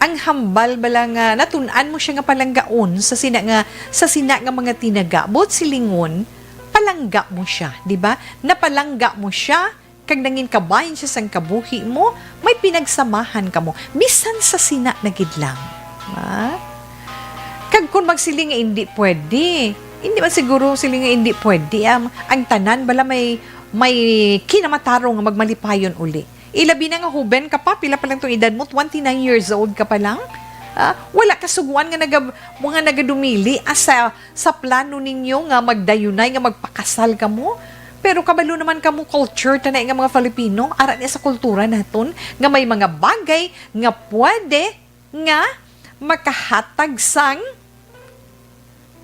Ang hambal bala nga natun-an mo siya nga palanggaon sa sina nga, sa sina nga mga tinaga, buot silingon, palangga mo siya, di ba? Napalangga mo siya, kag nangin kabahin siya sang kabuhi mo, may pinagsamahan kamo, bisan sa sina na gid lang. Ha? Kag kung magsiling nga hindi pwede, hindi man siguro siling nga hindi pwede. Ang, ang tanan bala may, may kinamatarong nga magmalipayon uli. Ilabi na nga huben ka pa, pila pa lang tong edad mo, twenty-nine years old ka pa lang. Ah, wala ka suguan nga naga-, mga nagadumili asa sa plano ninyo nga magdayunay, nga magpakasal kamo. Pero kabalo naman kamo, culture ta na nga mga Filipino, ara ni sa kultura naton nga may mga bagay nga pwede nga makahatag sang,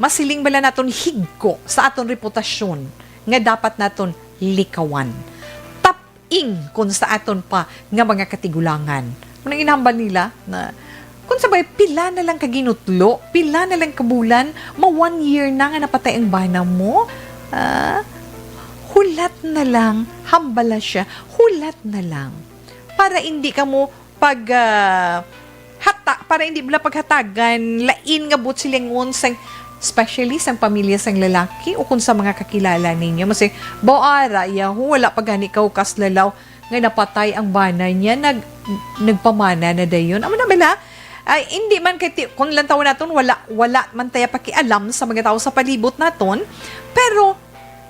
masiling bala naton, higko sa aton reputasyon nga dapat naton likawan. Tap-ing kon sa aton pa nga mga katigulangan. Mao nang ginahambal nila na, kung sabay, pila na lang ka ginutlo, pila na lang ka bulan, ma one year na nga napatay ang bana mo. Ah, hulat na lang, hambala siya, hulat na lang. Para hindi kamo pag, ah, hata-, para hindi bala paghatagan, lain nga buot silingon sang, especially sang pamilya sang lalaki o kung sa mga kakilala ninyo. Masi, "Baw ara, yahu, wala pa gani ka hukas lalaw nga napatay ang bana niya, nag-, nagpamana na dayon." Amo na bala? Ay, hindi man kay ti-, kung lantawon naton, wala, wala man taya pakialam sa mga tao sa palibot naton, pero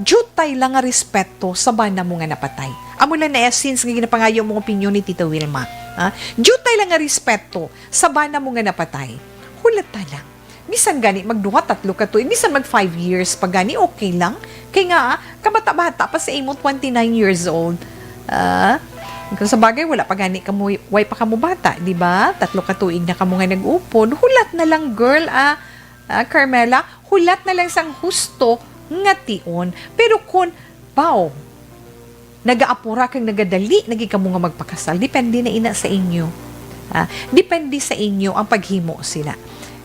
diutay lang nga respeto sa bana mo nga napatay. Amo lang na essence nga ginapangayo mong opinyon ni Tita Wilma. Ha? Diutay lang nga respeto sa bana mo nga napatay. Hulata lang. Bisan gani magduha, tatlo ka tuig, bisan mag five years pa gani, okay lang. Kay nga, ah, kabata-bata pa sa imo, twenty-nine years old. Ah, kung sa bagay, wala pa gani kamo, way pa kamo bata, di ba? Tatlo ka tuig na kamo nga nag-upod. Hulat na lang, girl, ah. Ah, Carmela, hulat na lang sang husto nga tion. Pero kun, baw, nagaapura kag nagadali na gid kamo nga magpakasal, depende na ina sa inyo. Ah, depende sa inyo ang paghimo sina.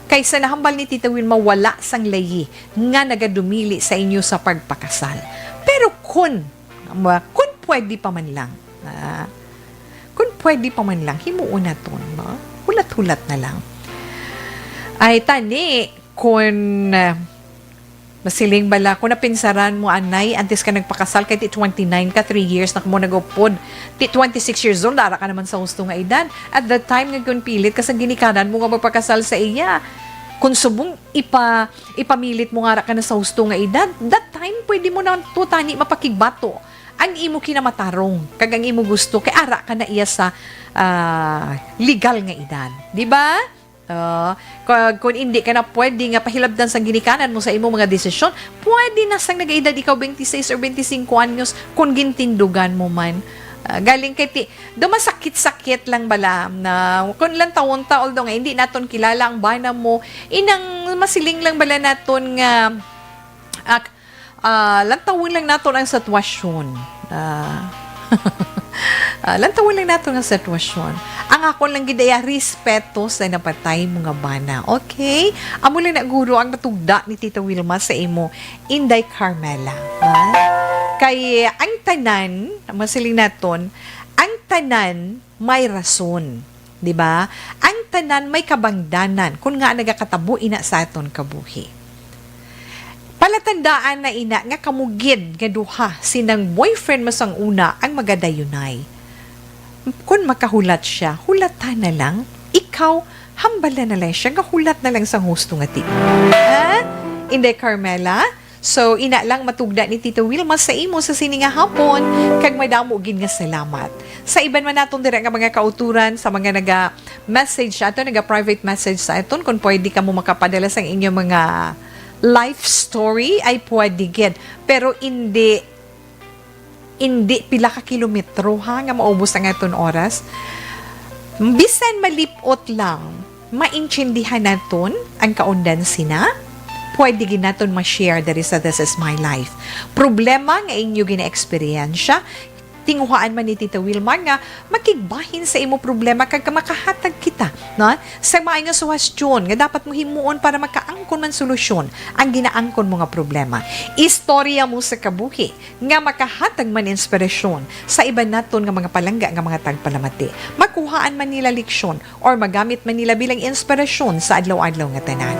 Kay sa nahambal ni Tita Wilma, wala sang layi nga nagadumili sa inyo sa pagpakasal. Pero kun, ma-, kun pwede pa man lang, ah, kun pwede pa man lang, himuon naton, no? Hulat-hulat na lang. Ay, tani, kun, ah, masiling bala, kung napinsaran mo, anay, antes ka nagpakasal, kay ti twenty-nine ka, three years na kamo nag-upod. Ti twenty-six years old, ara ka naman sa husto nga edad. At that time, nga kung pilit ka sa ginikanan mo nga magpakasal sa iya, kung subong ipa-, ipamilit mo nga ara ka na sa husto nga edad, that time, pwede mo na to tani mapakigbato ang imo kinamatarong, kag ang imo gusto, kay ara ka na iya sa, ah, legal nga edad. Di ba? Ah, kag kung hindi ka na pwede nga pahilabtan sang ginikanan mo sa imo mga desisyon, pwede na sang nagaedad ikaw twenty-six or twenty-cinco anyos kung gintindugan mo man. Ah, galing kay ti-, do masakit-sakit lang bala na kung lantawon ta, although nga hindi naton kilala ang bana mo, inang masiling lang bala naton nga, ah, Ah, lantawon lang naton ang sitwasyon. Ah, ah, lantawon lang naton ang sitwasyon. Ang akon lang gid ay respeto sa napatay mo nga bana. Okay? Amo lang na guro ang natugda ni Tita Wilma sa imo, Inday Carmela. Ha? Kay ang tanan, masiling naton, ang tanan may rason. Di ba? Ang tanan may kabangdanan kun nga nagakatabo ina sa aton kabuhi. Palatandaan na ina nga kamo gid nga duha sinang boyfriend masang una ang magadayunay. Kun makahulat siya, hulata na lang. Ikaw, hambala na lang siya nga hulat na lang sang husto nga tion. Ha? Inday Carmela? So, ina lang matugda ni Tita Wilma sa imo sa sini nga hapon, kag madamo gid nga salamat. Sa iban man naton dira nga mga kauturan, sa mga naga-message sa aton, naga-private message sa aton, kung pwede kamo makapadala sang inyo mga life story, ay pwede gid. Pero hindi, hindi pila ka kilometro, ha, nga maubos ang aton oras. Bisan malip-ot lang, maintindihan naton ang kaundan sina. Pwede gid naton ma-share diri sa This Is My Life. Problema nga inyo gina-eksperyensya, tinguhaan man ni Tita Wilma nga makigbahin sa imo problema kag makahatag kita, no? Sa maayo nga suhestyon nga dapat mo himuon para makaangkon man solusyon ang ginaangkon mo nga problema. Istorya mo sa kabuhi nga makahatag man inspirasyon sa iban naton nga mga palangga nga mga tagpalamati. Makuhaan man nila leksyon or magamit man nila bilang inspirasyon sa adlaw-adlaw nga tanan.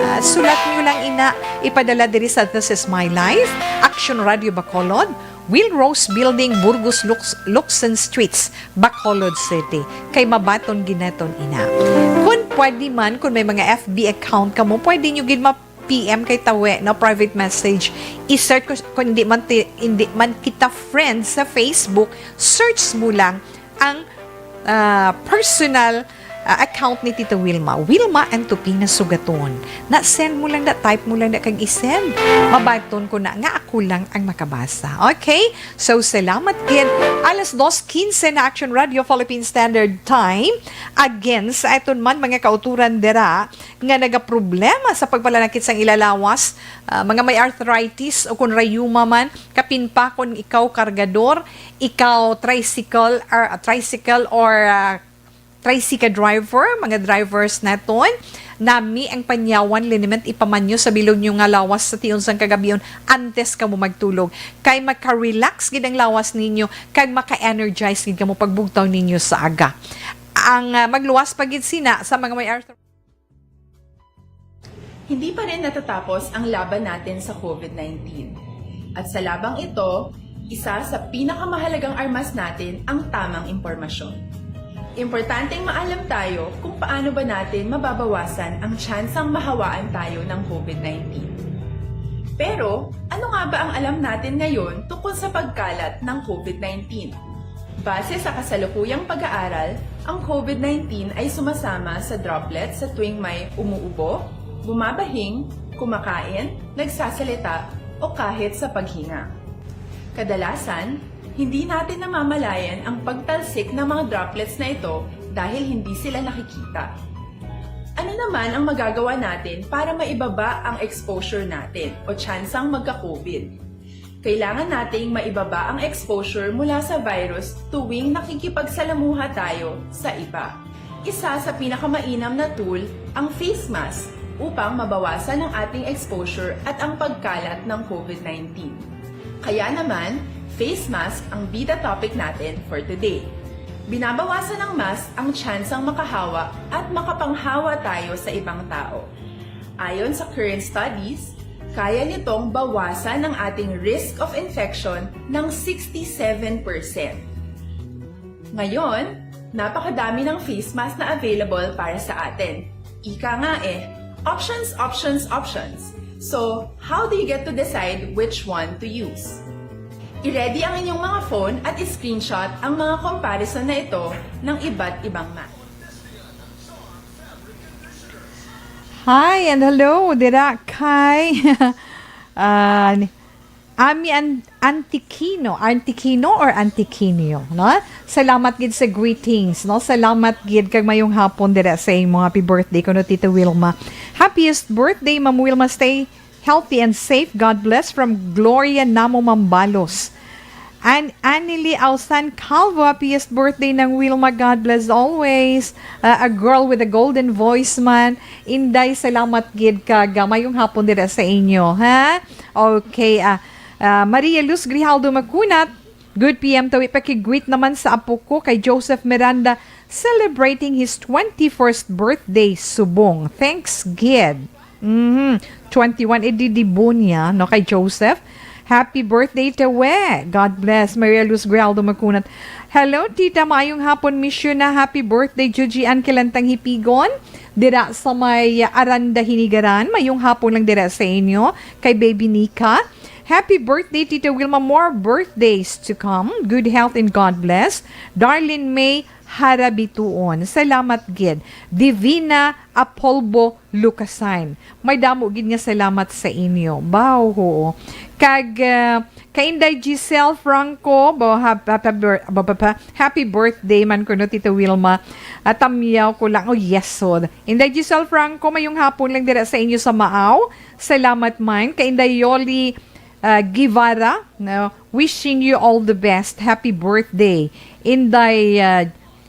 Ah, sulat niyo lang ina, ipadala diri sa This Is My Life, Action Radio Bacolod, Will Rose Building, Burgos, Lux-, Luxon Streets, Bacolod City. Kay mabaton gid naton ina. Kung pwede man, kung may mga F B account kamo, pwede nyo gid ma-P M kay Tawe, no, private message. I-search ko, kung hindi man, ti-, hindi man kita friends sa Facebook, search mo lang ang, ah, personal, ah, account ni Tita Wilma. Wilma Antupina Sugaton. Na-send mo lang na, type mo lang na kag i-send. Mabaton ko na nga ako lang ang makabasa. Okay? So, salamat gid. Alas dos quince na Action Radio Philippine Standard Time. Again, sa aton man mga kauturan dira nga nagaproblema sa pagpalanakit sang ila lawas, ah, mga may arthritis o kung rayuma man, kapin pa kung ikaw kargador, ikaw tricycle or, ah, tricycle or, ah, tricycle driver, mga drivers naton, nami ang panyawan liniment ipamanyo sa bilog nyo nga lawas sa tion sang kagabion antes kamo magtulog. Kay maka-relax gid ang lawas ninyo, kag maka-energize gid kamo pagbugtaw ninyo sa aga. Ang, ah, magluwas pa gid sina sa mga may arthritis. Hindi pa rin natatapos ang laban natin sa COVID nineteen. At sa labang ito, isa sa pinakamahalagang armas natin ang tamang impormasyon. Importanteng maalam tayo kung paano ba natin mababawasan ang tsansang mahawaan tayo ng COVID nineteen. Pero, ano nga ba ang alam natin ngayon tungkol sa pagkalat ng COVID nineteen? Base sa kasalukuyang pag-aaral, ang COVID nineteen ay sumasama sa droplets sa tuwing may umuubo, bumabahing, kumakain, nagsasalita, o kahit sa paghinga. Kadalasan, hindi natin namamalayan ang pagtalsik ng mga droplets na ito dahil hindi sila nakikita. Ano naman ang magagawa natin para maibaba ang exposure natin o tsansang magka-COVID? Kailangan nating maibaba ang exposure mula sa virus tuwing nakikipagsalamuha tayo sa iba. Isa sa pinakamainam na tool ang face mask upang mabawasan ang ating exposure at ang pagkalat ng COVID nineteen. Kaya naman, face mask ang bida topic natin for today. Binabawasan ng mask ang tsansang makahawa at makapanghawa tayo sa ibang tao. Ayon sa current studies, kaya nitong bawasan ang ating risk of infection ng sixty-seven percent. Ngayon, napakadami ng face mask na available para sa atin. Ika nga eh, options, options, options. So, how do you get to decide which one to use? I-ready ang inyong mga phone at i-screenshot ang mga comparison na ito ng iba't ibang mask. Hi and hello, dira kay, ah, ni-, Ami An-, Antiquino, Antiquino or Antiquinio, no? Salamat gid sa greetings, no? Salamat gid kag mayong hapon dira sa imo. Happy birthday kuno, Tita Wilma. Happiest birthday, Ma'am Wilma. Stay healthy and safe. God bless, from Gloria Namo Mambalos. And Anily Ausan Calvo, happiest birthday, Nang Wilma. God bless always. Uh, a girl with a golden voice man. Inday, salamat gid kag, uh, mayong hapon dira sa inyo, ha? Okay, ah, ah, Maria Luz Grijaldo Makunat, good P M Tawi, paki-greet naman sa apo ko kay Joseph Miranda, celebrating his twenty-first birthday, subong. Thanks gid. Mhm. Twenty-one, ididibo niya, no, kay Joseph. Happy birthday, Tawi. God bless. Maria Luz Grijaldo Makunat. Hello, Tita. Maayong hapon. Miss you na. Happy birthday, Juji Ann Kilantang Hipigon. Dira sa may Aranda, Hinigaran. Mayong hapon lang dira sa inyo. Kay Baby Nika. Happy birthday, Tita Wilma. More birthdays to come. Good health and God bless. Darlene May Harabituon. Salamat gid. Divina Apolbo Lucasan. May damo gid nga salamat sa inyo. Baw, oo. Kag, ah, kay Inday Giselle Franco, bo, hap-, hap-, hap-, ba, ba, ba, happy birthday man kuno, Tita Wilma. At tamyaw ko lang. Oh, yes, so. Inday Giselle Franco, mayong hapon lang dira sa inyo sa Maaw. Salamat man. Kay Inday Yoli, ah, Guevara, no? Wishing you all the best. Happy birthday. Inday, ah,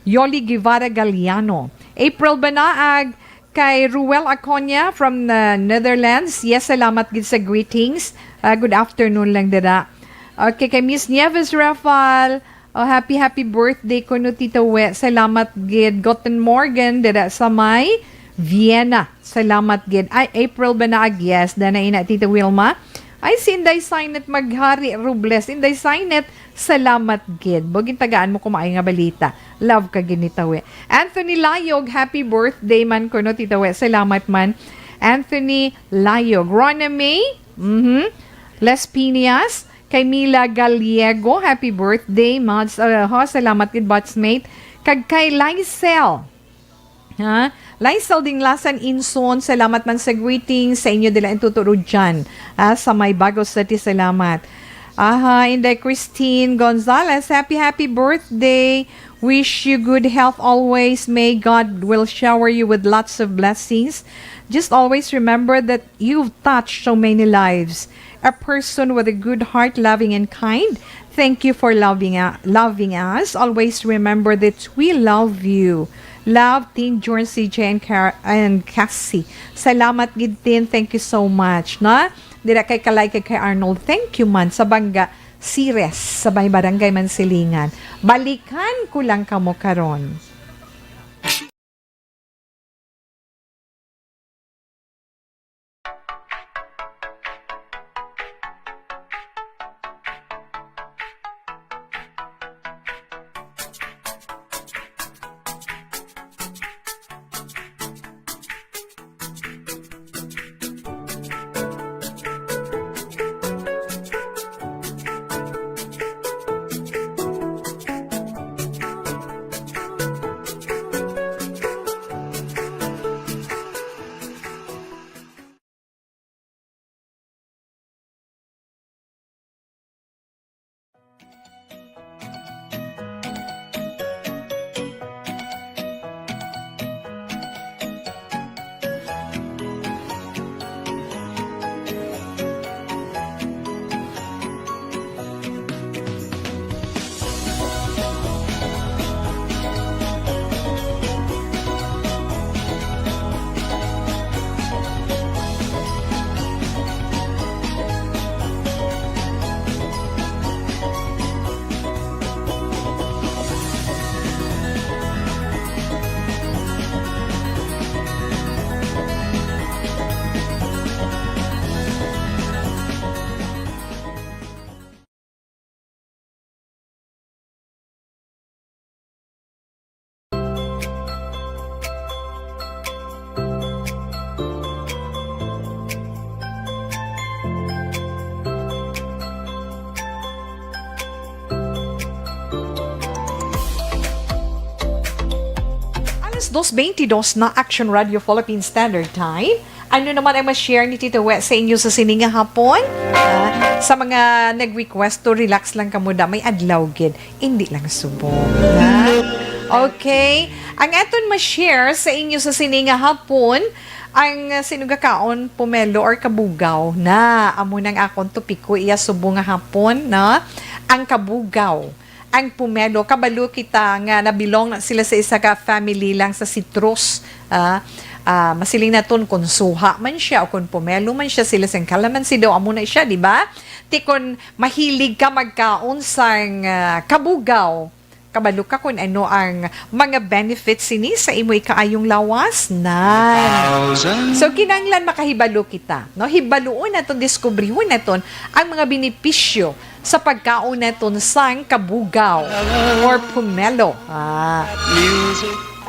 Yoli Guevara Galiano. April Banaag, kay Ruel Aconia from the Netherlands. Yes, salamat gid sa greetings. Ah, good afternoon lang dira. Okay, kay Miss Nieves Rafael. Oh, happy, happy birthday kuno, Tita We. Salamat gid. Guten Morgen dira sa may Vienna. Salamat gid. Ay, April Banaag. Yes, dana ina, Tita Wilma. Ay, si Inday Signet Maghari Robles. Inday Signet, salamat gid. Bugin tagaan mo ko maayo nga balita. Love ka gid ni Tawi. Anthony Layog, happy birthday man kuno, Tita We. Salamat man. Anthony Layog. Rona May, mhm. Les Piñas, kay Mila Gallego, happy birthday, Mads. Ah, ho, salamat gid, batchmate. Kag kay Lysel. Ha? Lysel Dinglasan Inson, salamat man sa greetings sa inyo dila ang tuturo dyan. Ah, sa may Bago City, salamat. Aha, Inday Christine Gonzalez, happy, happy birthday. Wish you good health always. May God will shower you with lots of blessings. Just always remember that you've touched so many lives. A person with a good heart, loving and kind. Thank you for loving, uh, loving us. Always remember that we love you. Love, Team Jorn, C J, and Car-, and Cassie. Salamat gid, Tin. Thank you so much, no? Dira kay Kalay kag kay Arnold. Thank you man sa Bangga Sires, sa may Barangay Mansilingan. Balikan ko lang kamo karon. Alas dos bentidós na, Action Radio Philippine Standard Time. Ano naman ang ma-share ni Tito We sa inyo sa sini nga hapon? Ah, sa mga nag-request to relax lang kamo da, may adlaw gid, hindi lang subong. Ha? Okay. Ang aton ma-share sa inyo sa sini nga hapon, ang, ah, sinugakaon, pomelo or kabugaw na. Amo nang akon topiko iya subong nga hapon, no? Ang kabugaw. Ang pomelo, kabalo kita nga nabilong na sila sa isa ka family lang sa citrus. Ah, ah, masiling naton kung suha man siya o kung pomelo man siya, sila sing calamansi daw, amo na siya, di ba? Ti kon mahilig ka magkaon sang, ah, kabugaw, kabalo ka kung ano ang mga benefits sini sa imo ikaayong lawas? Nan. So, kinahanglan makahibalo kita, no? Hibaluon naton, diskubrihon naton ang mga benepisyo sa pagkaon naton sang kabugaw or pomelo. Ah.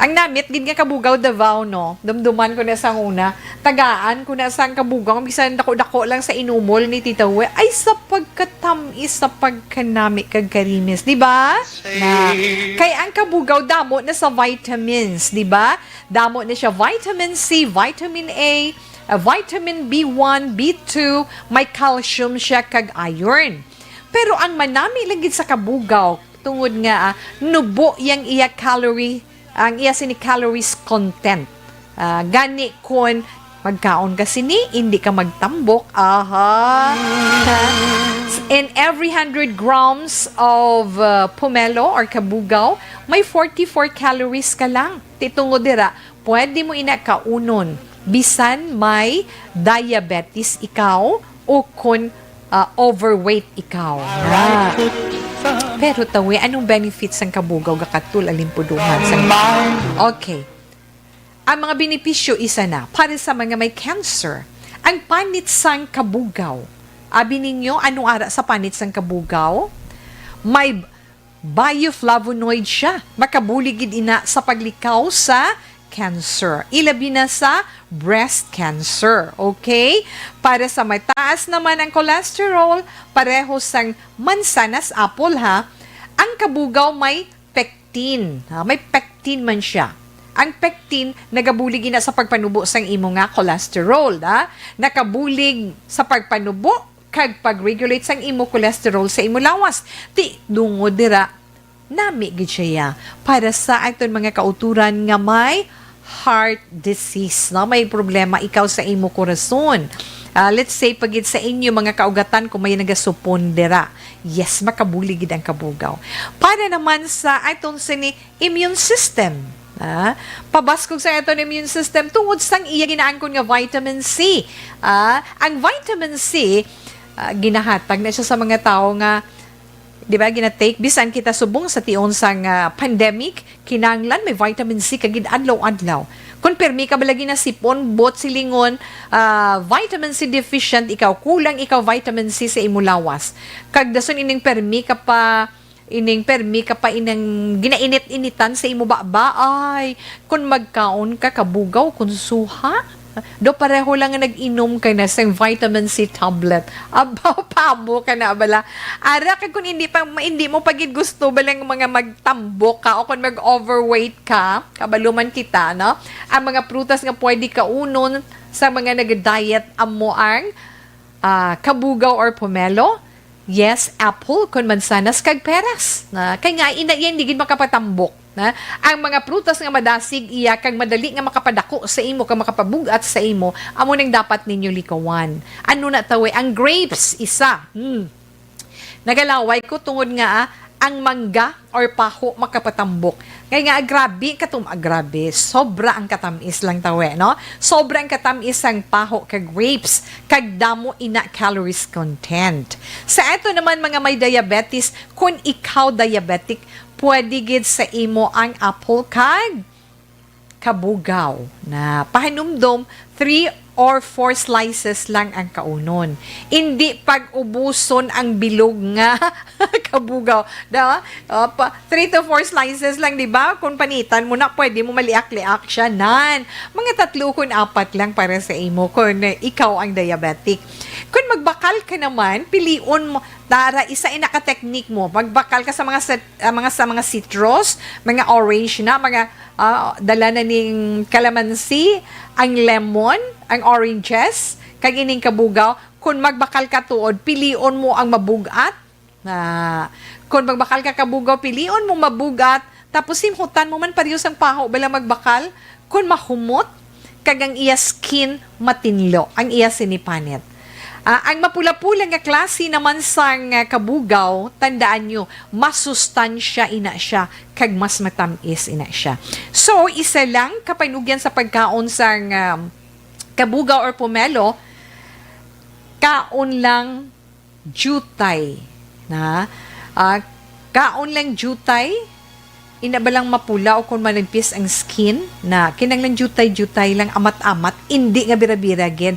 Ang namit gid nga kabugaw, Davao, no? Dumduman ko na sang una. Tagaan ko na sang kabugaw. Bisan dako-dako lang sa inumol ni Tita Hue. Ay, sa pagkatamis, sa pagkanami, kag karimis. Di ba? Na, kay ang kabugaw, damo na sa vitamins. Di ba? Damo na siya vitamin C, vitamin A, uh, vitamin B one, B two, may calcium siya kag iron. Pero ang manami lang gid sa kabugaw, tungod nga, ah, nubo yang iya calorie, ang iya sini calories content. Ah, gani kon magkaon ka sini, hindi ka magtambok. Aha. In every hundred grams of, uh, pomelo or kabugaw, may forty-four calories ka lang. Ti tungod dira, pwede mo ina kaunon bisan may diabetes ikaw o kon, ah, overweight ikaw. Ah. Pero tawi, anong benefits sang kabugaw gakatul alimpuduhan sang... Okay. Ang mga benepisyo, isa na, para sa mga may cancer, ang panit sang kabugaw Abi ninyo, ano ara sa panit sang kabugaw? May bioflavonoid siya. Makabulig gid ina sa paglikaw sa cancer. Ilabi na sa breast cancer. Okay? Para sa mataas naman ang cholesterol, pareho sang mansanas, apple ha, ang kabugaw may pectin. Ha? May pectin man siya. Ang pectin nagabulig ina sa pagpanubo sang imo nga cholesterol. Ha? Nakabulig sa pagpanubo kag pag-regulate sang imo cholesterol sa imo lawas. Ti dungod dira, nami gid siya para sa aton mga kauturan nga may heart disease, no? May problema ikaw sa imo korason. Ah, let's say, pagid sa inyo mga kaugatan, kung may nagasupon dira, yes, makabulig gid ang kabugaw. Para naman sa aton sini immune system, ah, pabaskog sa aton immune system tungod sang iya ginaangkon nga vitamin C. Ah, ang vitamin C, ah, ginahatag na siya sa mga tawo nga, di ba, ginatake bisan kita subong sa tion sang, ah, pandemic, kinahanglan may vitamin C ka gid adlaw-adlaw. Kung permi ka ba lagi na sipon, buot silingon, ah, vitamin C deficient ikaw, kulang ikaw vitamin C sa imo lawas. Kag dason ining permi ka pa, ining permi ka pa inang ginainit-initan sa imo baba, ay, kung magkaon ka kabugaw, kung suha, do pareho lang nga nag-inom ka na sang vitamin C tablet. Abaw, pabo ka na bala. Ara, kag kung hindi pa, hindi mo pa gid gusto bala nga mga magtambok ka o kung mag-overweight ka, kabalo man kita, no? Ang mga prutas nga pwede kaunon sa mga nag-diet, amo ang, ah, kabugaw or pomelo. Yes, apple, kon mansanas, kag peras. Na, kay nga, ina, iya hindi gid makapatambok. Na, ang mga prutas nga madasig iya kag madali nga makapadako sa imo kag makapabug-at sa imo, amo nang dapat ninyo likawan. Ano na tawi? Ang grapes, isa. Hmm. Nagalaway ko tungod nga, ah, ang mangga or paho makapatambok. Kay nga, grabe, katum-, ah, grabe, sobra ang katamis lang tawi, no? Sobra ang katamis sang paho kag grapes, kag damo ina calories content. Sa ato naman, mga may diabetes, kung ikaw diabetic, pwede gid sa imo ang apple kag kabugaw. Na pahinumdom, three or four slices lang ang kaunon. Hindi pag-ubuson ang bilog nga kabugaw. Da? O, pa, three to four slices lang, di ba? Kung panitan mo na, pwede mo maliak-liak siya. Nan, mga tatlo kun apat lang para sa imo kung ikaw ang diabetic. Kung magbakal ka naman, pilion mo, tara, isa ina ka technique mo. Magbakal ka sa mga set, ah, mga, sa mga citrus, mga orange na, mga, ah, dala na ning kalamansi, ang lemon, ang oranges, kag ining kabugaw. Kung magbakal ka tuod, pilion mo ang mabugat. Na, kung magbakal ka kabugaw, pilion mo mabugat. Tapos simhutan mo man, pareho sang paho bala magbakal. Kung mahumot, kag ang iya skin matinlo, ang iya sinipanit. Ah, ang mapula-pula nga klase naman sang, ah, kabugaw, tandaan nyo, masustansya ina siya, kag mas matamis ina siya. So, isa lang kapanugyan sa pagkaon sang, um, kabugaw or pomelo, kaon lang jutay, na, ah, kaon lang jutay, ina ba lang mapula o kung manipis ang skin, na kinahanglan jutay-jutay lang, amat-amat, indi nga bira-bira gid.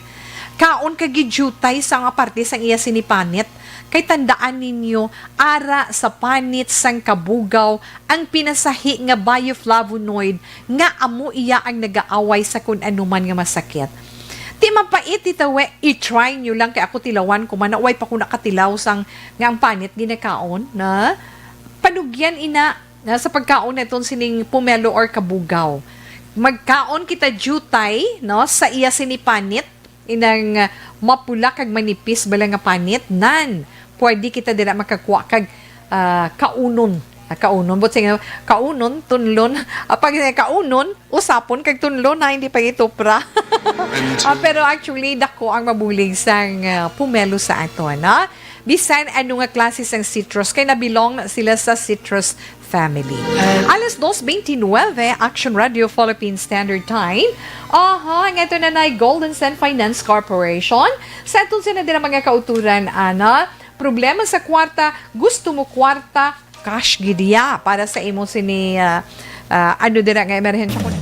Kaon ka gid jutay sa nga parte sang iya sinipanit. Kay tandaan ninyo, ara sa panit sang kabugaw ang pinasahi nga bioflavonoid nga amo iya ang nagaaway sa kun ano man nga masakit. Ti mapait, ti tawe, i-try nyo lang, kay ako tilawan ko man, na way pa ko nakatilaw sang nga ang panit ginakaon, na panugyan ina, na sa pagkaon naton sining pomelo or kabugaw. Magkaon kita jutay, no, sa iya sini panit, inang, ah, mapula kag manipis bala nga panit, nan pwede kita dira makakuha kag, ah, kaunon. Ah, kaunon. But sige, kaunon, tunlon. Ah, pag kaunon, usapon kag tunlon, ha, hindi pa itupra. Ah, pero actually, dako ang mabulig sang, ah, pomelo sa aton, ha? Bisan ano nga klase sang citrus, kay na-belong na sila sa citrus family. Alas dos veintinueve, Action Radio Philippine Standard Time. Aha, nga ito na na Golden Sand Finance Corporation. Sa aton sina dira mga kauturan, ana, problema sa kwarta, gusto mo kwarta, cash gid ya para sa imo sini, ah, ah, ano dira nga emerhensya. Kun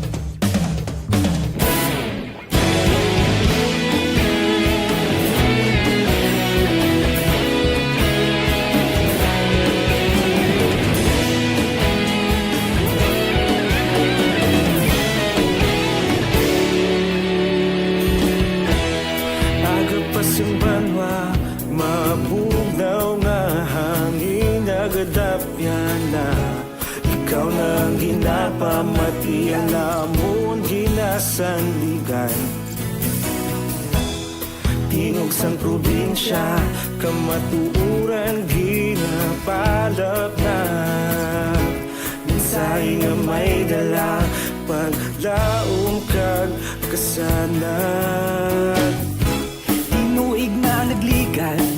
Nagadapyana, ikaw na ang ginapamatian, amon ginasandigan. Tingog sang probinsya, kamatuoran ginapalapnap. Mensahe nga may dala, paglaom kag kasanag. Tinuig na nagligad,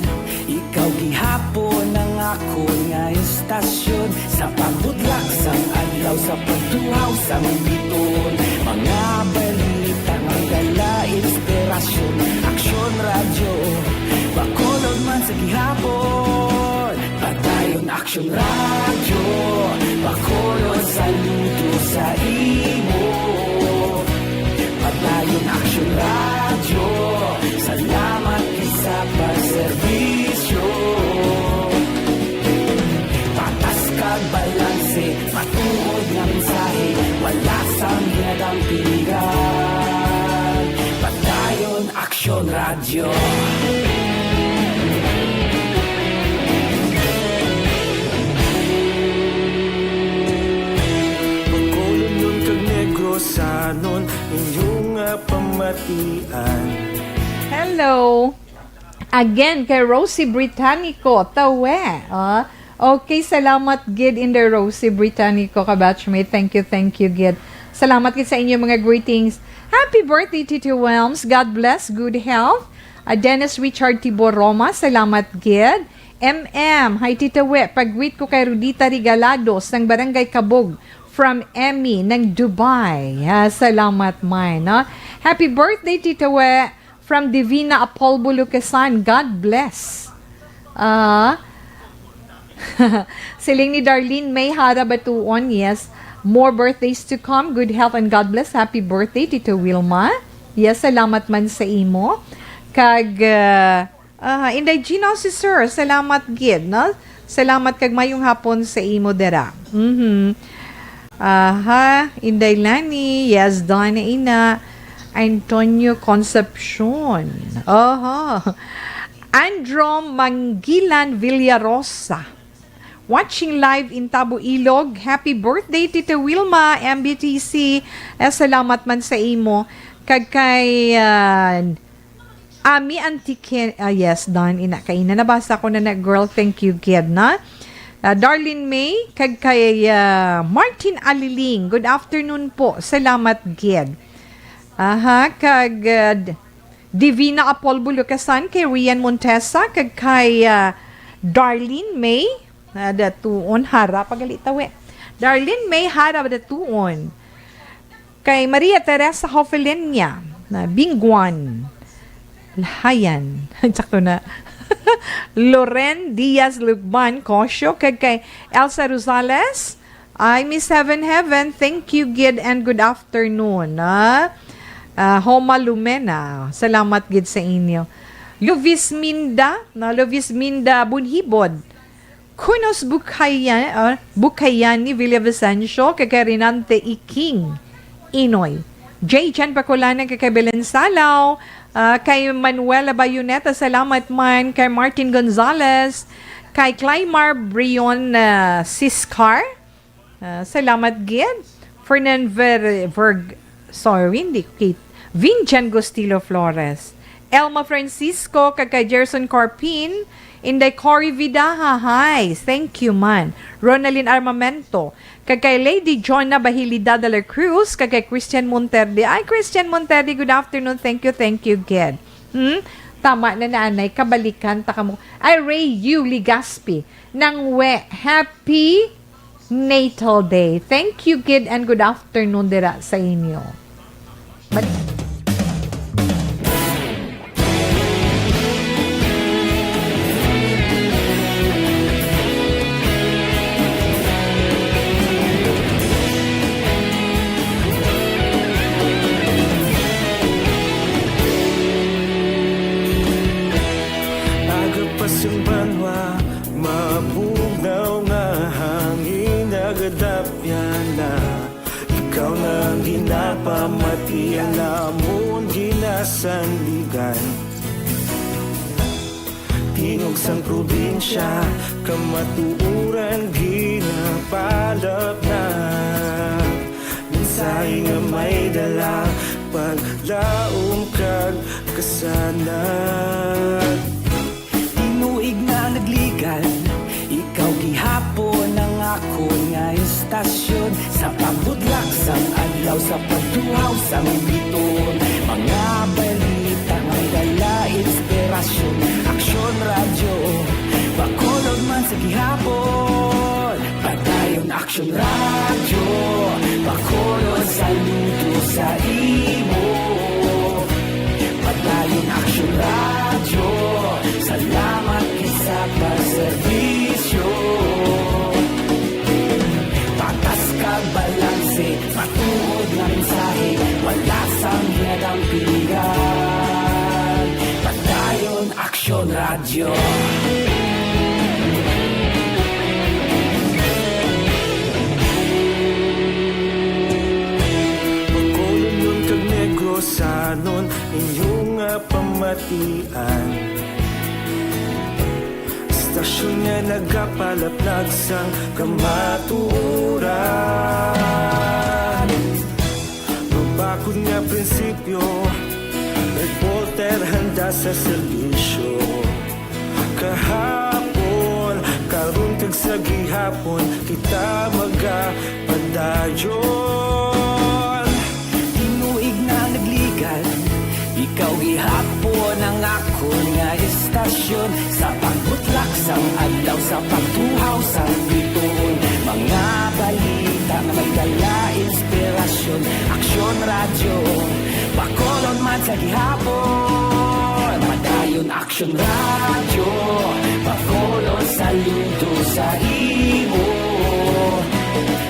ikaw gihapon ang akon nga istasyon. Sa pagbudlak sang adlaw, sa pagtuhaw sang biton, mga balita nga dala inspirasyon. Aksyon Radyo, Bacolod man sa gihapon. Padayon Aksyon Radyo, Bacolod, saludo sa imo. Padayon Aksyon Radyo, salamat gid sa pagserbisyo. Patas kag balanse, matuod nga mensahe, wala sang ginadampingan. Padayon Aksyon Radyo. Bacolodnon kag Negrosanon, inyo nga pamatian. Hello. Again, kay Rosie Britannico, Tawe. Ah, okay, salamat gid, Inday Rosie Britannico, kabatchmate. Thank you, thank you gid. Salamat gid sa inyo mga greetings. Happy birthday, Tito Welms. God bless, good health. Ah, Dennis Richard Tibor Roma, salamat gid. M M, hi Tito We, pag-greet ko kay Rudita Regalado sang Barangay Kabog from Emmy ng Dubai. Ah, salamat man, no? Happy birthday, Tito We, from Divina Apolbo, Luquezan. God bless. Ah, siling ni Darlene May Hara Batuon, yes. More birthdays to come. Good health and God bless. Happy birthday, Tito Wilma. Yes, salamat man sa imo. Kag, ah, ah, Inday Gino, si Sir, salamat gid, no? Salamat kag mayong hapon sa imo dira. Mhm. Aha, Inday Lani, yes, Donna Ina, Antonio Concepcion. Aha. Andro Manggilan Villarosa. Watching live in Tabo, Ilog. Happy birthday, Tita Wilma, M B T C. Eh, salamat man sa imo. Kag kay, ah, Ami Antique, ah, yes, Don, ina kaina. Nabasa ko na na, girl. Thank you, gid, na. Ah, Darlene May, kag kay, ah, Martin Aliling. Good afternoon po. Salamat, gid. Aha, kag, ah, D-, Divina Apolbo Lucasan, kay Rian Montesa, kag kay, ah, Darlene May. Ah, datuon, Hara, pagalita, we. Darlene May Hara, datuon. Kay Maria Teresa Hofelenia, na Bingguan, Lahayan. Sakto na. Loren Diaz Lugban, Kosyo, kag kay Elsa Rosales, I Miss Heaven Heaven, thank you, gid, and good afternoon, ah. Ah, Homa Lumena, salamat gid sa inyo. Luvis Minda, na Luvis Minda Bunhibod, Kunos Bukayan, ah, Bukayan ni Villa Vicencio, kay, kay Renante Iking Inoy. J Jan Bacolana, kay, kay Belen Salaw, ah, kay Manuela Bayoneta, salamat man, kay Martin Gonzalez, kay Claymar Brion, ah, Siscar, ah, salamat gid. Fernan Ver-, Verg-, sorry, hindi ko kit-, Vinjan Gustilo Flores. Elma Francisco, kag kay Gerson Corpin, Inday Cory Vidaha, hi. Thank you, man. Ronalyn Armamento, kag kay Lady Jonna Bahilida de la Cruz, kag kay Christian Monterde. Ay, Christian Monterde, good afternoon. Thank you, thank you, gid. Hmm? Tama na, nanay, kabalikan ta kamo. Ay, Ray U Legaspi, nang we, happy Natal Day. Thank you, gid, and good afternoon dira sa inyo. Balik. Aga pa sang banwa, mabugnaw nga hangin, nagadapyana. Ikaw na ang ginapamatian, amon ginasandigan. Tingog sang probinsya, kamatuoran Palapnag, mensahe nga may dala, paglaom kag kasanag. Tinuig na nagligan, ikaw gihapon ang akon nga istasyon. Sa pagbutlak sang adlaw, sa pagtuhaw sang biton, mga balita may dala inspirasyon. Aksyon Radyo, Bacolod man sa gihapon. Padayon Aksyon Radyo, Bacolod, saludo sa imo. Padayon Aksyon Radyo, salamat gid sa pagserbisyo. Patas kag balanse, matuod nga mensahe, wala sang ginadampigan. Padayon Aksyon Radyo. Bacolodnon kag Negrosanon, inyo nga pamatian. Istasyon nga nagapalaplag sang kamatuoran. Mabakod nga prinsipyo, reporter handa sa serbisyo. Kahapon, karon kag sa gihapon, kita magapadayon. Tinuig na nagligan, ikaw gihapon ang akon nga istasyon. Sa pagbutlak sang adlaw, sa pagtuhaw sang biton, mga balita nga may dala inspirasyon. Aksyon Radyo, Bacolod man sa gihapon. Padayon Aksyon Radyo, Bacolod, saludo sa imo.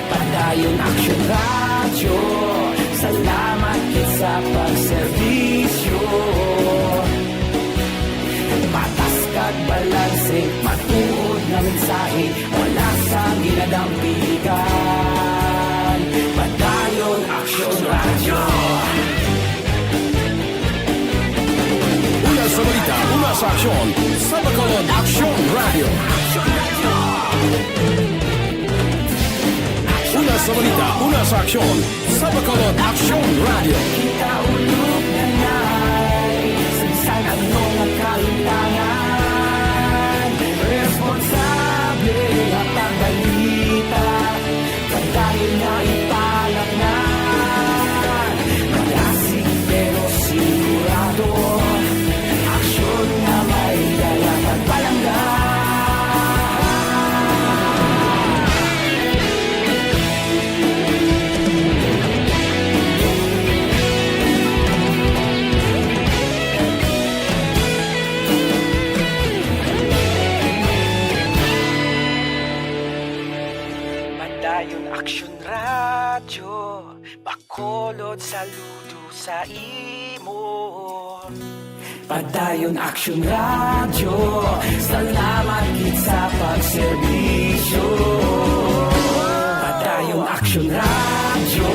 Padayon Aksyon Radyo, salamat gid sa pagserbisyo. Patas kag balanse, matuod nga mensahe, wala sang ginadampigan. Padayon Aksyon Radyo. Una sa balita, una sa aksyon, sa Bacolod Aksyon Radyo. Una sa balita, una sa aksyon, sa Bacolod Aksyon Radyo. Kita ulog na nay, sa bisan ano nga kahitangan, responsable nga pagbalita. Padayon nga ipalapngan, malasig pero sigurado, aksyon nga may dala kag palangga. Padayon Aksyon Radyo, Bacolod, saludo sa imo. Padayon Aksyon Radyo, salamat gid sa pagserbisyo. Padayon Aksyon Radyo,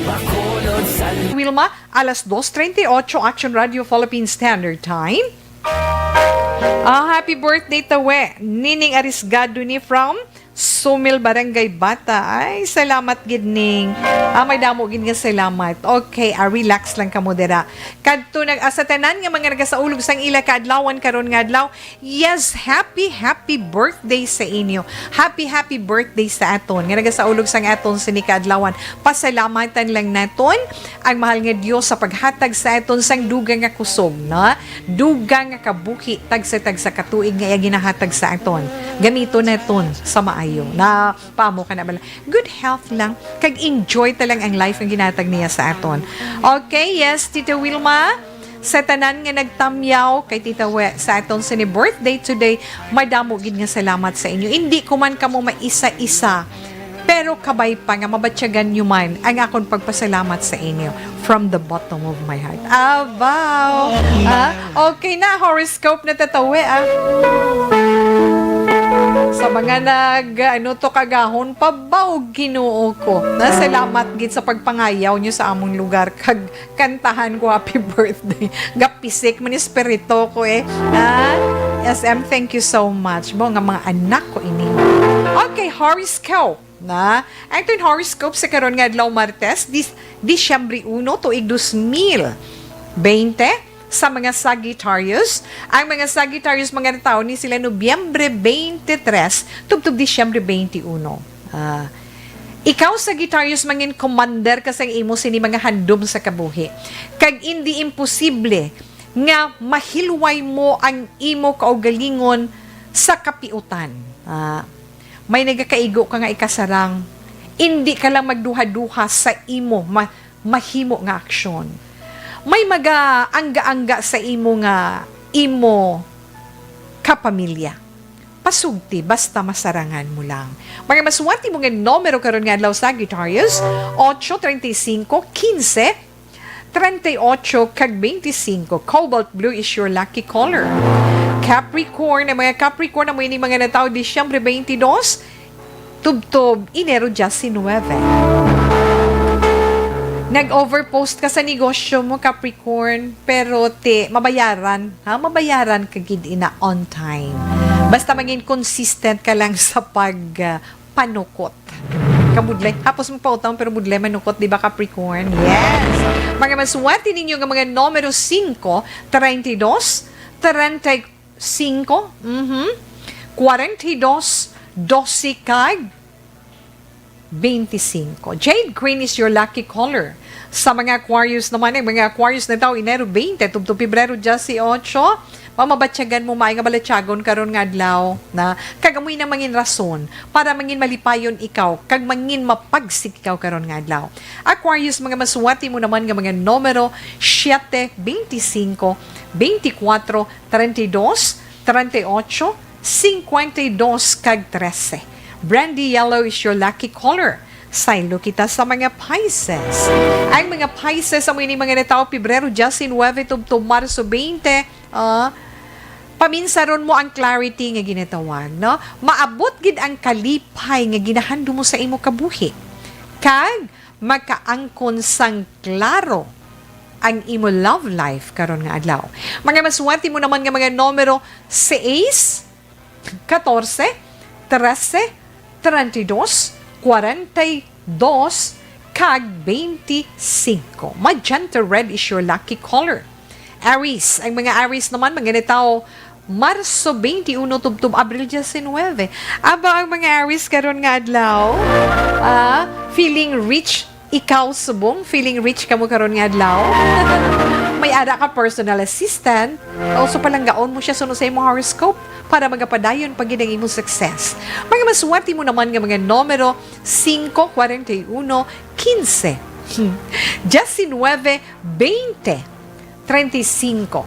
Bacolod, saludo. Wilma, alas dos treinta y ocho, Action Radio Philippine Standard Time. Ah, happy birthday, Tawe. Nining Arisgado ni from Sumil, Barangay Bata. Ay, salamat gid, Ning. Ah, may damo gid nga salamat. Okay, ah, relax lang kamo dira. Kadto nag-, ah, sa tanan nga mga nagasaulog sang ila kaadlawan karon nga adlaw, yes, happy, happy birthday sa inyo. Happy, happy birthday sa aton nga nagasaulog sang aton sini kaadlawan. Pasalamatan lang naton ang mahal nga Dios sa paghatag sa aton sang dugang nga kusog, no? Dugang nga kabuhi, tagsa-tagsa ka tuig nga iya ginahatag sa aton. Gamiton naton sa maayo. Na, pamo ka na bala. Good health lang. Kag enjoy ta lang ang life nga ginatag niya sa aton. Okay, yes, Tita Wilma. Sa tanan nga nagtamyaw kay Tita We sa aton sini birthday today, madamo gid nga salamat sa inyo. Hindi ko man kamo maisa-isa, pero kabay pa nga mabatyagan nyo man ang akon pagpasalamat sa inyo from the bottom of my heart. Abaw! Ah, okay na, horoscope na, Tita We, ah. Sa mga nag, ano to, kagahon, pabaw, Ginoo ko. Na, salamat gid sa pagpangayaw nyo sa among lugar, kag kantahan ko happy birthday. Gapisik man espiritu ko, eh. Ah, S M, thank you so much. Bo nga mga anak ko ini. Okay, horoscope. Na, ang aton horoscope sa karon nga adlaw, Martes, Dis-, Disyembre uno, tuig dos mil bente, sa mga Sagittarius. Ang mga Sagittarius, mga natawo ni sila Nobyembre twenty-three, tubtob Disyembre twenty-uno. Ah, ikaw, Sagittarius, mangin commander ka sa imo sini mga handom sa kabuhi. Kag indi imposible nga mahilway mo ang imo kaugalingon sa kapiutan. Ah, may nagakaigo ka nga ikasarang, indi ka lang magduha-duha sa imo ma-, mahimo nga aksyon. May magaangga-angga sa imo nga imo kapamilya. Pasugti, basta masarangan mo lang. Mga maswerte mo nga numero karon nga adlaw, Sagittarius, ocho, treinta y cinco, quince, treinta y ocho, kag twenty-cinco. Cobalt blue is your lucky color. Capricorn, ang mga Capricorn, amo ini mga natawo Disyembre twenty-dos, tubtob Enero diecinuebe. Nag-overpost ka sa negosyo mo, Capricorn, pero ti, mabayaran, ha? Mabayaran ka gid ina on time. Basta maging consistent ka lang sa pag, ah, panukot. Kabudlay. Hapos mo pautang, pero budlay manukot, di ba, Capricorn? Yes. Mga maswerte ninyo nga mga numero singko, treinta y dos, treinta y cinco, mhm, cuarenta y dos, doce, kag twenty-cinco. Jade green is your lucky color. Sa mga Aquarius naman, ang mga Aquarius natawo Enero twenty tubtob Pebrero dieciocho, mamabatyagan mo maay nga balatyagon karon nga adlaw, na kag amoy na mangin rason para mangin malipayon ikaw kag mangin mapagsik ikaw karon nga adlaw. Aquarius, mga maswerte mo naman nga mga numero, siete, twenty-cinco, twenty-cuatro, treinta y dos, treinta y ocho, cincuenta y dos, kag trese. Brandy yellow is your lucky color. Saylo kita sa mga Pisces. Ang mga Pisces, amo ini mga natawo Pebrero diecinuebe tubtob Marso twenty, ah, paminsaron mo ang clarity nga ginatawag, no? Maabot gid ang kalipay nga ginahandom mo sa imo kabuhi. Kag makaangkon sang klaro ang imo love life karon nga adlaw. Mga maswerte mo naman nga mga numero, seis, catorce, trese, treinta y dos, cuarenta y dos, kag twenty-cinco. Magenta red is your lucky color. Aries, ang mga Aries naman, mga natawo Marso twenty-uno tubtob Abril diecinuebe. Aba, ang mga Aries karon nga adlaw, ah, feeling rich ikaw subong, feeling rich kamo karon nga adlaw. May ara ka personal assistant. Also, palanggaon mo siya suno sa imong horoscope para magapadayon pa gid ang imong success. Mga maswerte mo naman nga mga numero, singko, kwarenta y uno, kinse, diecinuebe, twenty, treinta y cinco.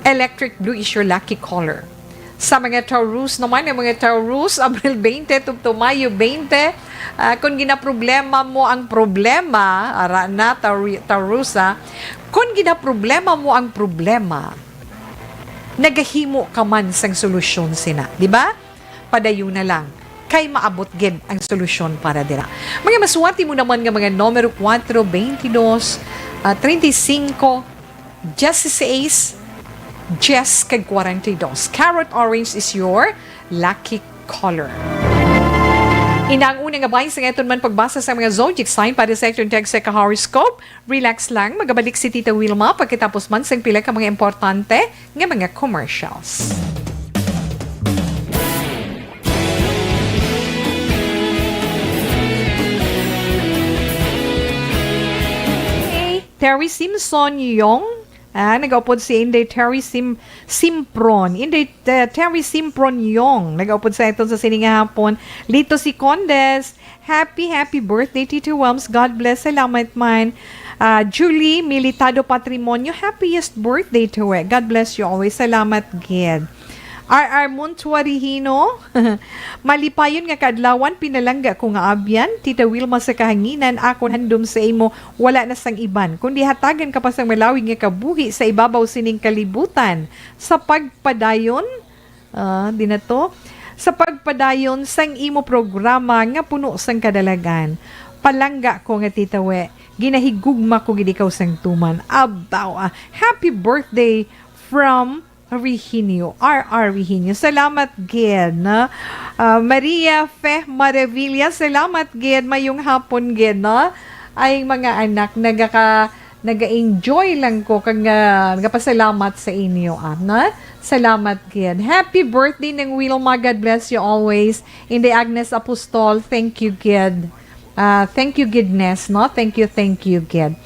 Electric blue is your lucky color. Sa mga Taurus naman, ang mga Taurus, Abril twenty tubtob Mayo twenty, ah, kung ginaproblema mo ang problema, ara na, Tauri-, Taurus, ah, kung ginaproblema mo ang problema, nagahimo ka man sang solusyon sina, di ba? Padayon na lang, kay maabot gid ang solusyon para dira. Mga maswerte mo naman nga mga numero, kuwatro, twenty-dos, ah, treinta y cinco, dieciséis, diyes, kag kwarenta y dos. Carrot orange is your lucky color. Ina ang una nga bahin sa aton man pagbasa sa mga zodiac sign para sa aton tag sa ka-horoscope. Relax lang, magabalik si Tita Wilma pagkatapos man sang pila ka mga importante nga mga commercials. Hey, Terry Simpson Yong, ah, nagaupod si Inday Terry Sim-, Simpron. Inday, eh, Terry Simpron Yong, nagaupod sa aton sa sini nga hapon. Lito si Condes, happy, happy birthday, Tito Wams. God bless. Salamat man. Ah, Julie Militado Patrimonio, happiest birthday to it. God bless you always. Salamat gid. R R Montuarihino, malipayon nga kaadlawan, pinalangga ko nga abyan, Tita Wilma sa kahanginan, akon handom sa imo, wala na sang iban, kundi hatagan ka pa sang malawig nga kabuhi sa ibabaw sining kalibutan, sa pagpadayon, ah, di na to, sa pagpadayon sang imo programa nga puno sang kadalagan. Palangga ko nga Tita We, ginahigugma ko gid ikaw sang tuman. Abaw, ah, happy birthday from Reginio, R R Reginio. Salamat gid, no? Ah, Maria Fe Marevilla, salamat gid. Mayong hapon gid, no? Ay, mga anak, nagaka-, naga-enjoy lang ko kag, ah, nagapasalamat sa inyo, ah, no? Salamat gid. Happy birthday, Nang Wilma. God bless you always. Inday Agnes Apostol, thank you gid. Ah, thank you gid, Nes, no? Thank you, thank you gid.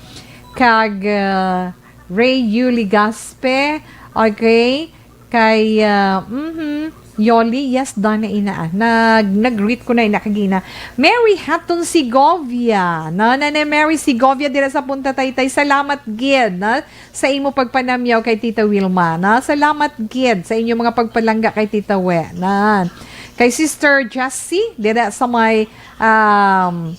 Kag, ah, Ray Yuli Gaspe, okay? Kay, ah, mhm, Yoli, yes, done na ina. Nag, nag-greet ko na ina kagina. Mary Hatton Segovia. Na, na, na, Mary Segovia, dira sa Punta Taytay. Salamat gid, na, sa imo pagpanamyaw kay Tita Wilma. Na, salamat gid sa inyo mga pagpalangga kay Tita We. Na, kay Sister Jessie, dira sa may, um,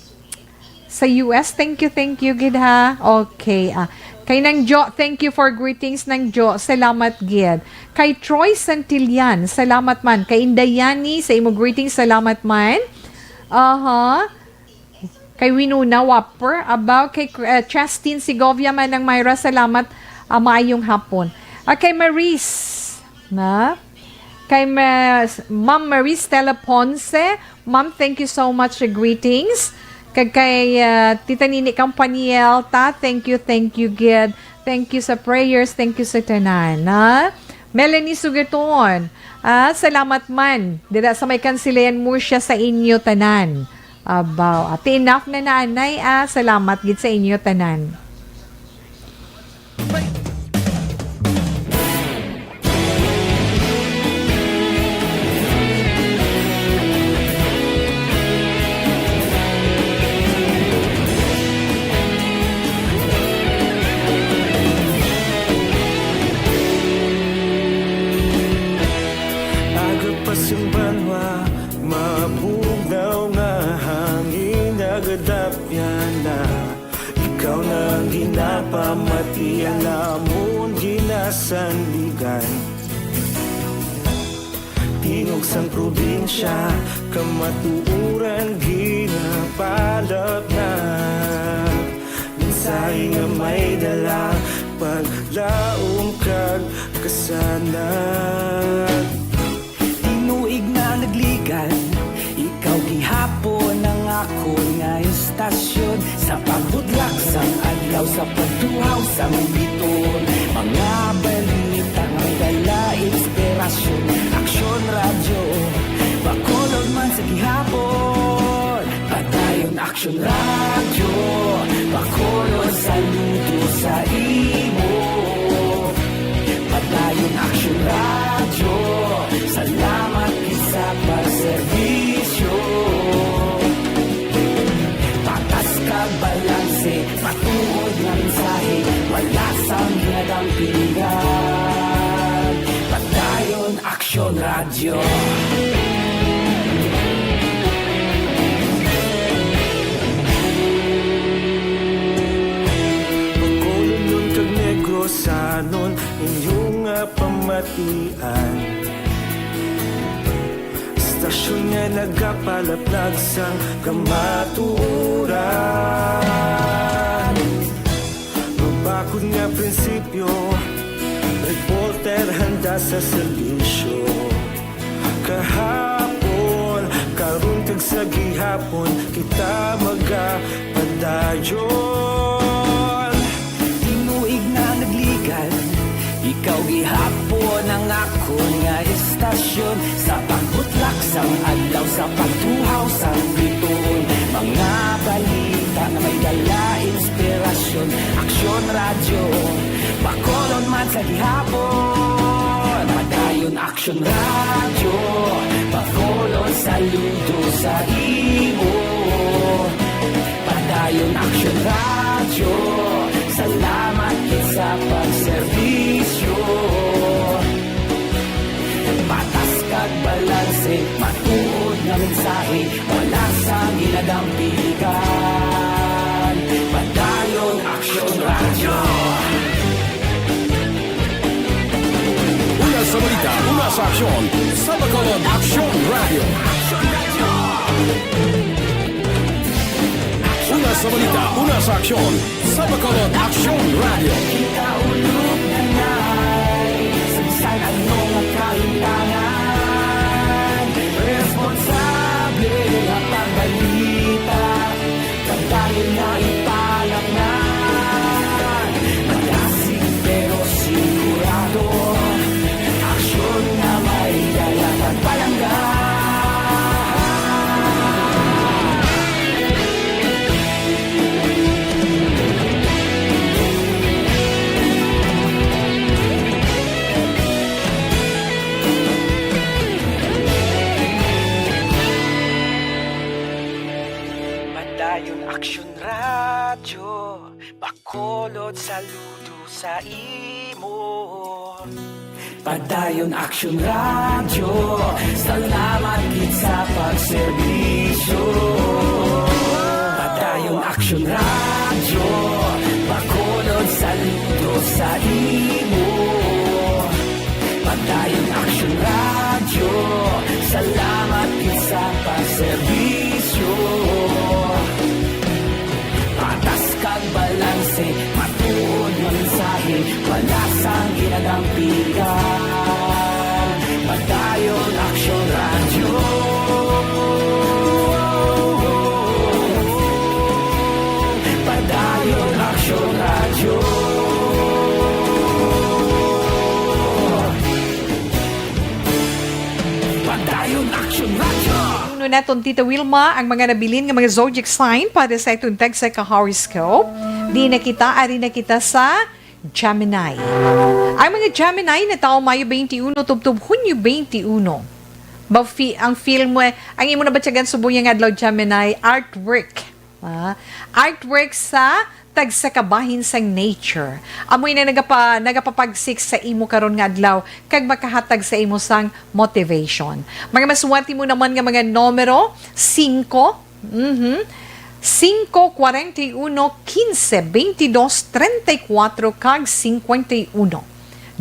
sa U S, thank you, thank you gid ha. Okay, ah. Kay Nang Jo, thank you for greetings, Nang Jo. Salamat gid. Kay Troy Santillan, salamat man. Kay Indayani, sa imo greetings, salamat man. Aha. Kay Winona Wapper, about kay, uh, Chastin Segovia man ang Myra, salamat. Ah, maayong hapon. Okay, Maris, na? Kay Ma-, Ma'am Maris Stella Ponce, Ma'am, thank you so much sa greetings. Kag kay, ah, Tita Nini Campaniel, ta, thank you, thank you, gid. Thank you sa prayers, thank you sa tanan, ha? Melanie Sugaton, ah, salamat man. Dira sa may Kansilayan, Murcia, sa inyo tanan. Abaw, ati enough na naanay, ah. Salamat gid sa inyo tanan. Aga pa sing banwa, mabugnaw nga hangin, nagadapyan na. Ikaw na ang ginapamatian namon ginasandigan. Tingog sang probinsya, kamatuoran ginapalapnag. Mensahe nga may dala, paglaom kag kasanag. Tinuig na nagligan, ikaw gihapon ang akon nga istasyon. Sa pagbutlak sang adlaw, sa pagtuhaw sang bituon, mga balita nga may dala inspirasyon. Aksyon Radyo, Bacolod man sa gihapon. Padayon Aksyon Radyo, Bacolod, saludo sa imo. Padayon Aksyon Radyo, salamat gid sa pagserbisyo. Patas kag balanse, matuod nga mensahe, wala sang ginadampigan. Padayon Aksyon Radyo. Bacolodnon kag Negrosanon, inyo nga pamatian. Istasyon nga nagapalaplag sang kamatuoran. Mabakod nga prinsipyo, reporter handa sa serbisyo. Kahapon, karon kag sa gihapon, kita magapadayon. Tinuig na nagligan, ikaw gihapon ang akon nga istasyon. Sa pagbutlak sang adlaw, sa pagtuhaw sang bituon, mga balita nga may dala inspirasyon. Aksyon Radyo, Bacolod man sa gihapon. Padayon Aksyon Radyo, Bacolod, saludo sa imo. Padayon Aksyon Radyo, salamat gid sa pagserbisyo. Patas kag balanse, matuod nga mensahe, wala sang ginadampigan. Padayon Aksyon Radyo. Una sa balita, una sa aksyon, sa Bacolod Aksyon Radyo. Una sa balita, una sa aksyon, sa Bacolod Aksyon Radyo. Kita ulog na nai, sa bisan ang Padayon Aksyon Radyo, Bacolod, saludo sa imo. Padayon Aksyon Radyo, salamat gid sa pagserbisyo. Padayon Aksyon Radyo, Bacolod, saludo sa imo. Padayon Aksyon Radyo, salamat gid sa pagserbisyo. Patas kag balanse, matuod nga mensahe, wala sang ginadampigan. Padayon Aksyon Radyo. Padayon Aksyon Radyo. Padayon Aksyon Radyo. Uno naton, Tita Wilma, ang mga nabilin nga mga zodiac sign para sa itong tagsa ka horoscope. Di na kita, ari na kita sa Gemini. Ang mga Gemini na tawo Mayo twenty-one tubtob Hunyo twenty-one. Ba fi-, ang film, eh, ang imo nabatyagan subong nga adlaw, Gemini, artwork. Ah, artwork sa tagsa ka bahin sang nature. Amoy na nagapa-, nagapapagsik sa imo karon nga adlaw kag makahatag sa imo sang motivation. Mga maswerte mo naman nga mga numero, singko, mhm, singko, kwarenta y uno, kinse, bentidós, treinta y cuatro, kag cincuenta y uno.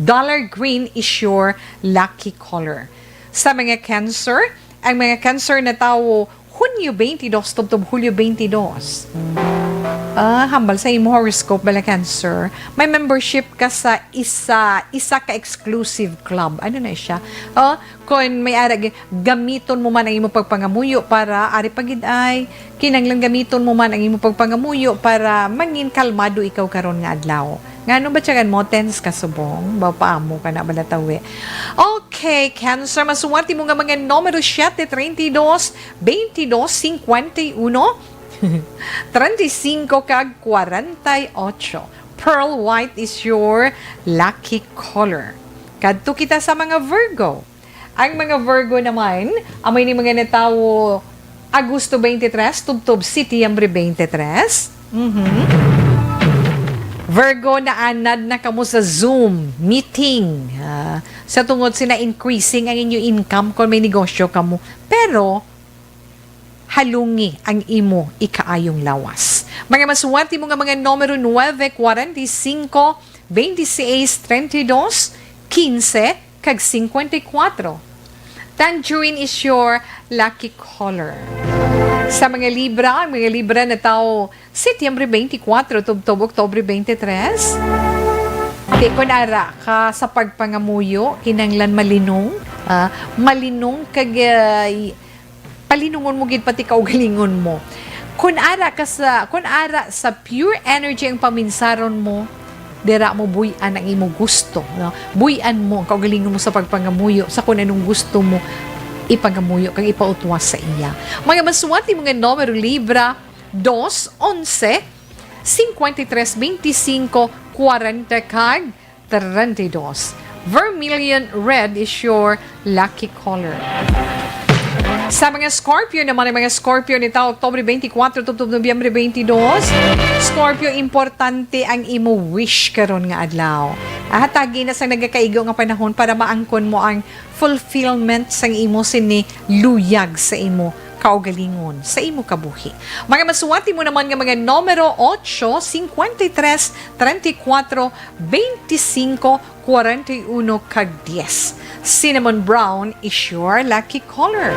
Dollar green is your lucky color. Sa mga Cancer, ang mga Cancer na tawo Hunyo twenty-two tubtob Hulyo twenty-two. Ah, hambal sa imo horoscope bala, Cancer. May membership ka sa isa, isa ka exclusive club. Ano na siya? Oh, kung may ara, gi-, gamiton mo man ang imo pagpangamuyo para ari pa gid ay kinanglan gamiton mo man ang imo pagpangamuyo para mangin kalmado ikaw karon nga adlaw. Ngano ba tiyagan mo? Tense ka subong? Ba, paamo ka na bala tawi? Okay, Cancer, masuwerte mo nga mga numero, siete, treinta y dos, veintidós, cincuenta y uno, treinta y cinco, kag kwarenta y ocho. Pearl white is your lucky color. Kadto kita sa mga Virgo. Ang mga Virgo naman, amo ini mga natawo Agosto twenty-three tubtob Setyembre twenty-three. Mhm. Virgo, naanad na kamo sa Zoom meeting, ah, sa tungod sina increasing ang inyo income kon may negosyo kamo. Pero, halungi ang imo ikaayong lawas. Mga maswerte mo nga mga numero, nuebe, kwarenta y cinco, veintiséis, treinta y dos, quince, kag cincuenta y cuatro. Tangerine is your lucky color. Sa mga Libra, ang mga Libra natawo Setyembre twenty-four tubtob Oktubre twenty-three. Di, kun ara ka sa pagpangamuyo, kinanglan malinong, ah, malinong kag, ah, y-, palinungon mo gid pati kaugalingon mo. Kun ara ka sa, kun ara sa pure energy ang paminsaron mo, dira mo buy-an ang imo gusto, no? Buy-an mo ang kaugalingon mo sa pagpangamuyo, sa kun anong gusto mo ipangamuyo kag ipautwas sa iya. Mga maswerte mo nga numero, Libra, dos, onse, cincuenta y tres, veinticinco, cuarenta, kag treinta y dos. Vermilion red is your lucky color. Sa mga Scorpio naman, ang mga Scorpio nito, Oktubre twenty-four tubtob Nobyembre twenty-two. Scorpio, importante ang imo wish karon nga adlaw. Hatagi na sa nagakaigo nga panahon para maangkon mo ang fulfillment sang imo sini luyag sa imo kaugalingon, sa imo kabuhi. Mga maswerte mo naman nga mga numero, ocho, cincuenta y tres, treinta y cuatro, veinticinco, cuarenta y uno, kag diez. Cinnamon brown is your lucky color.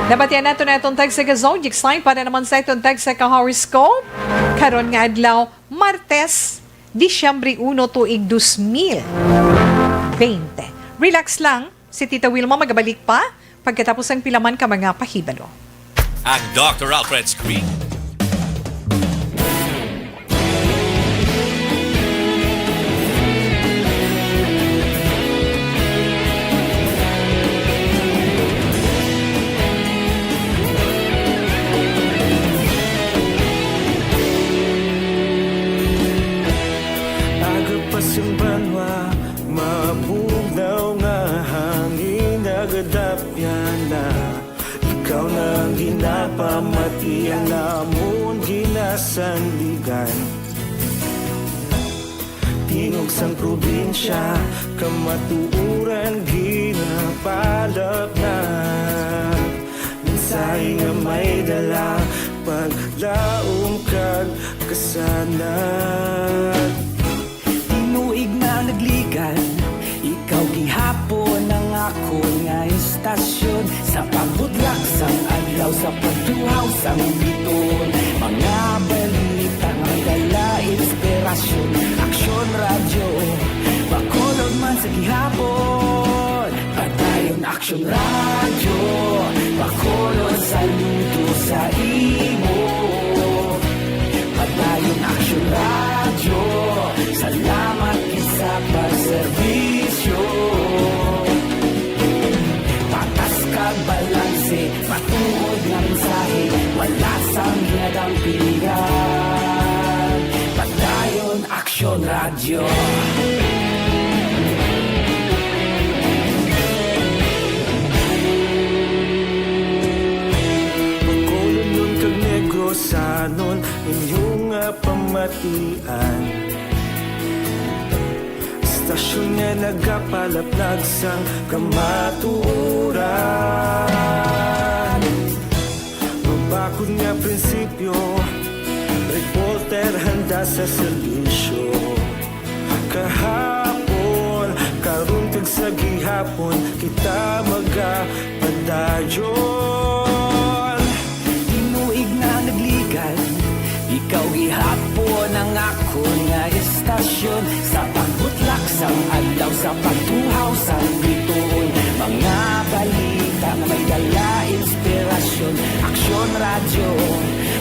Nabatian nato na itong tagsa ka zodiac sign para naman sa itong tagsa ka horoscope. Karon nga adlaw, Martes, Disyembre uno, tuig dos mil bente. Relax lang, si Tita Wilma magabalik pa pagkatapos ang pilaman ka mga pahibalo. Ang Doctor Alfred Screen. Agapasimbanwa, mabugnaw nga hangin, nagadapyana. Ikaw na ang ginapamati, ang amon ginasandigan. Tingog sang probinsya, kamatuoran ginapalapnag. Mensahe nga may dala, paglaom kag kasanag. Tinuig na nagligan, ikaw gihapon ang akon nga istasyon. Sa pagbudlak sang adlaw, sa pagtuhaw sang bituon, mga balita may dala inspirasyon. Aksyon Radyo, Bacolod man sa gihapon. Padayon Aksyon Radyo, Bacolod, saludo sa imo. Padayon Aksyon Radyo, salamat gid sa pagserbisyo. Patas kag balanse, matuod nga mensahe, wala sang ginadampigan. Padayon Aksyon Radyo. Bacolodnon kag Negrosanon, inyo nga pamatian. Istasyon nga nagapalapnag sang kamatuoran. Mabakod nga prinsipyo, reporter handa sa serbisyo. Kahapon, karon kag sa gihapon, kita magapadayon. Tinuig na nagligan, ikaw gihapon ang akon nga istasyon. Sa pagbutlak sang adlaw, sa pagtuhaw sang bituon, mga balita nga may dala inspirasyon. Aksyon Radyo,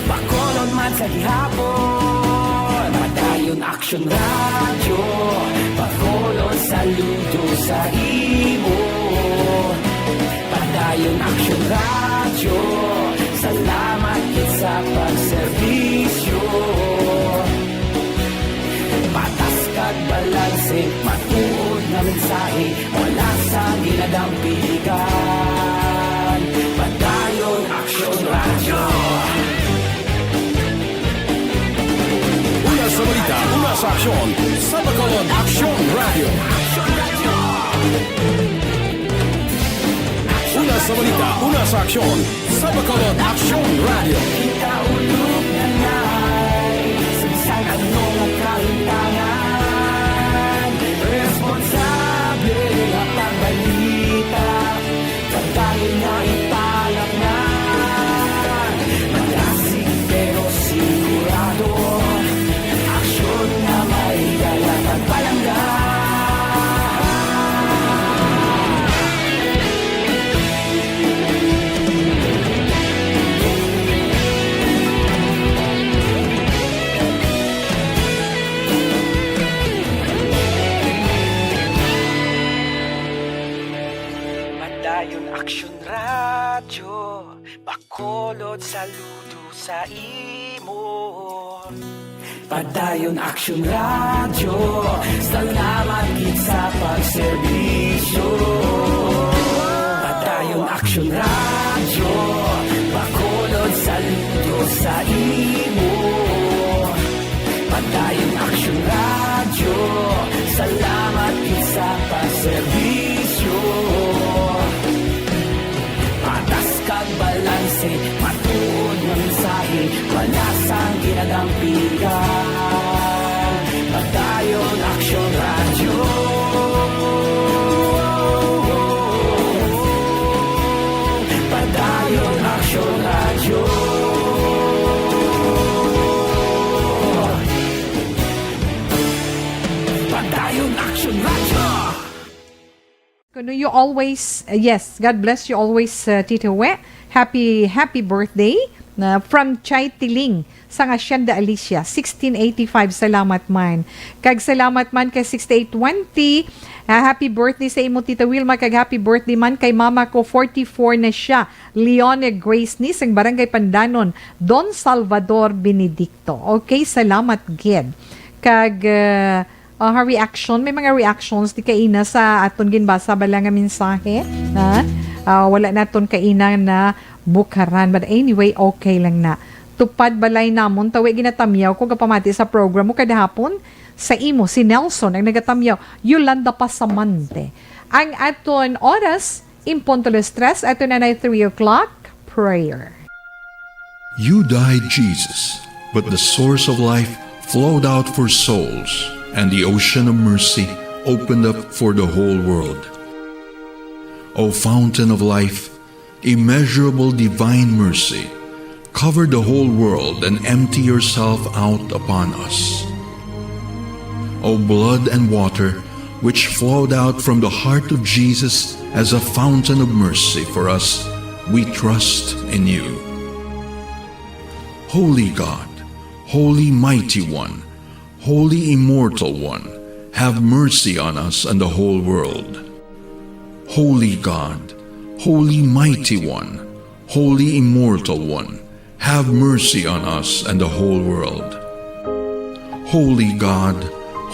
Bacolod man sa gihapon. Padayon Aksyon Radyo, Bacolod, saludo sa imo. Padayon Aksyon Radyo, salamat gid sa pagserbisyo. Patas kag balanse, matuod nga mensahe, wala sang ginadampigan. Padayon Aksyon Radyo. Una sa balita, una sa aksyon, sa Bacolod Aksyon Radyo. Una sa balita, una sa aksyon, sa Bacolod Aksyon Radyo. Kita ulog na nay, sa bisan ano nga kahintangan, responsable nga pagbalita, pagkain nga ipalapngan. Malasig pero sigurado, aksyon nga may dala pagpalangga. Padayon Aksyon Radyo, Bacolod, saludo sa imo. Padayon Aksyon Radyo, salamat gid sa pagserbisyo. Padayon Aksyon Radyo, Bacolod, saludo sa imo. Padayon Aksyon Radyo, salamat gid sa pagserbisyo. Patas kag balanse, matuod nga mensahe, wala sang ginadampigan. Padayon Aksyon Radyo. Padayon Aksyon Radyo. Padayon Aksyon Radyo. Kuno you always, uh, yes, God bless you always, uh, Tito We. Happy, happy birthday. Na from Chay Tiling, sang Hacienda Alicia, sixteen eighty-five. Salamat man. Kag salamat man kay sixty-eight twenty. Ah, happy birthday sa imo, Tita Wilma, kag happy birthday man kay mama ko, forty-four na siya. Leone Grace ni sang Barangay Pandanon, Don Salvador Benedicto. Okay, salamat gid. Kag, uh, uh, ha reaction, may mga reactions di kaina sa aton ginbasa bala nga mensahe, ha? Ah, wala naton kaina na bukaran. But anyway, okay lang na. Tupad balay namon, tawi ginatamyaw ko gapamati sa program mo kada hapon sa imo, si Nelson ang nagatamyaw. Yolanda Pasamante. Ang aton oras, in punto las tres, ato na na three o'clock, prayer. You died, Jesus, but the source of life flowed out for souls, and the ocean of mercy opened up for the whole world. O fountain of life, immeasurable divine mercy, cover the whole world and empty yourself out upon us. O blood and water, which flowed out from the heart of Jesus as a fountain of mercy for us, we trust in you. Holy God, Holy Mighty One, Holy Immortal One, have mercy on us and the whole world. Holy God, Holy Mighty One, Holy Immortal One, have mercy on us and the whole world. Holy God,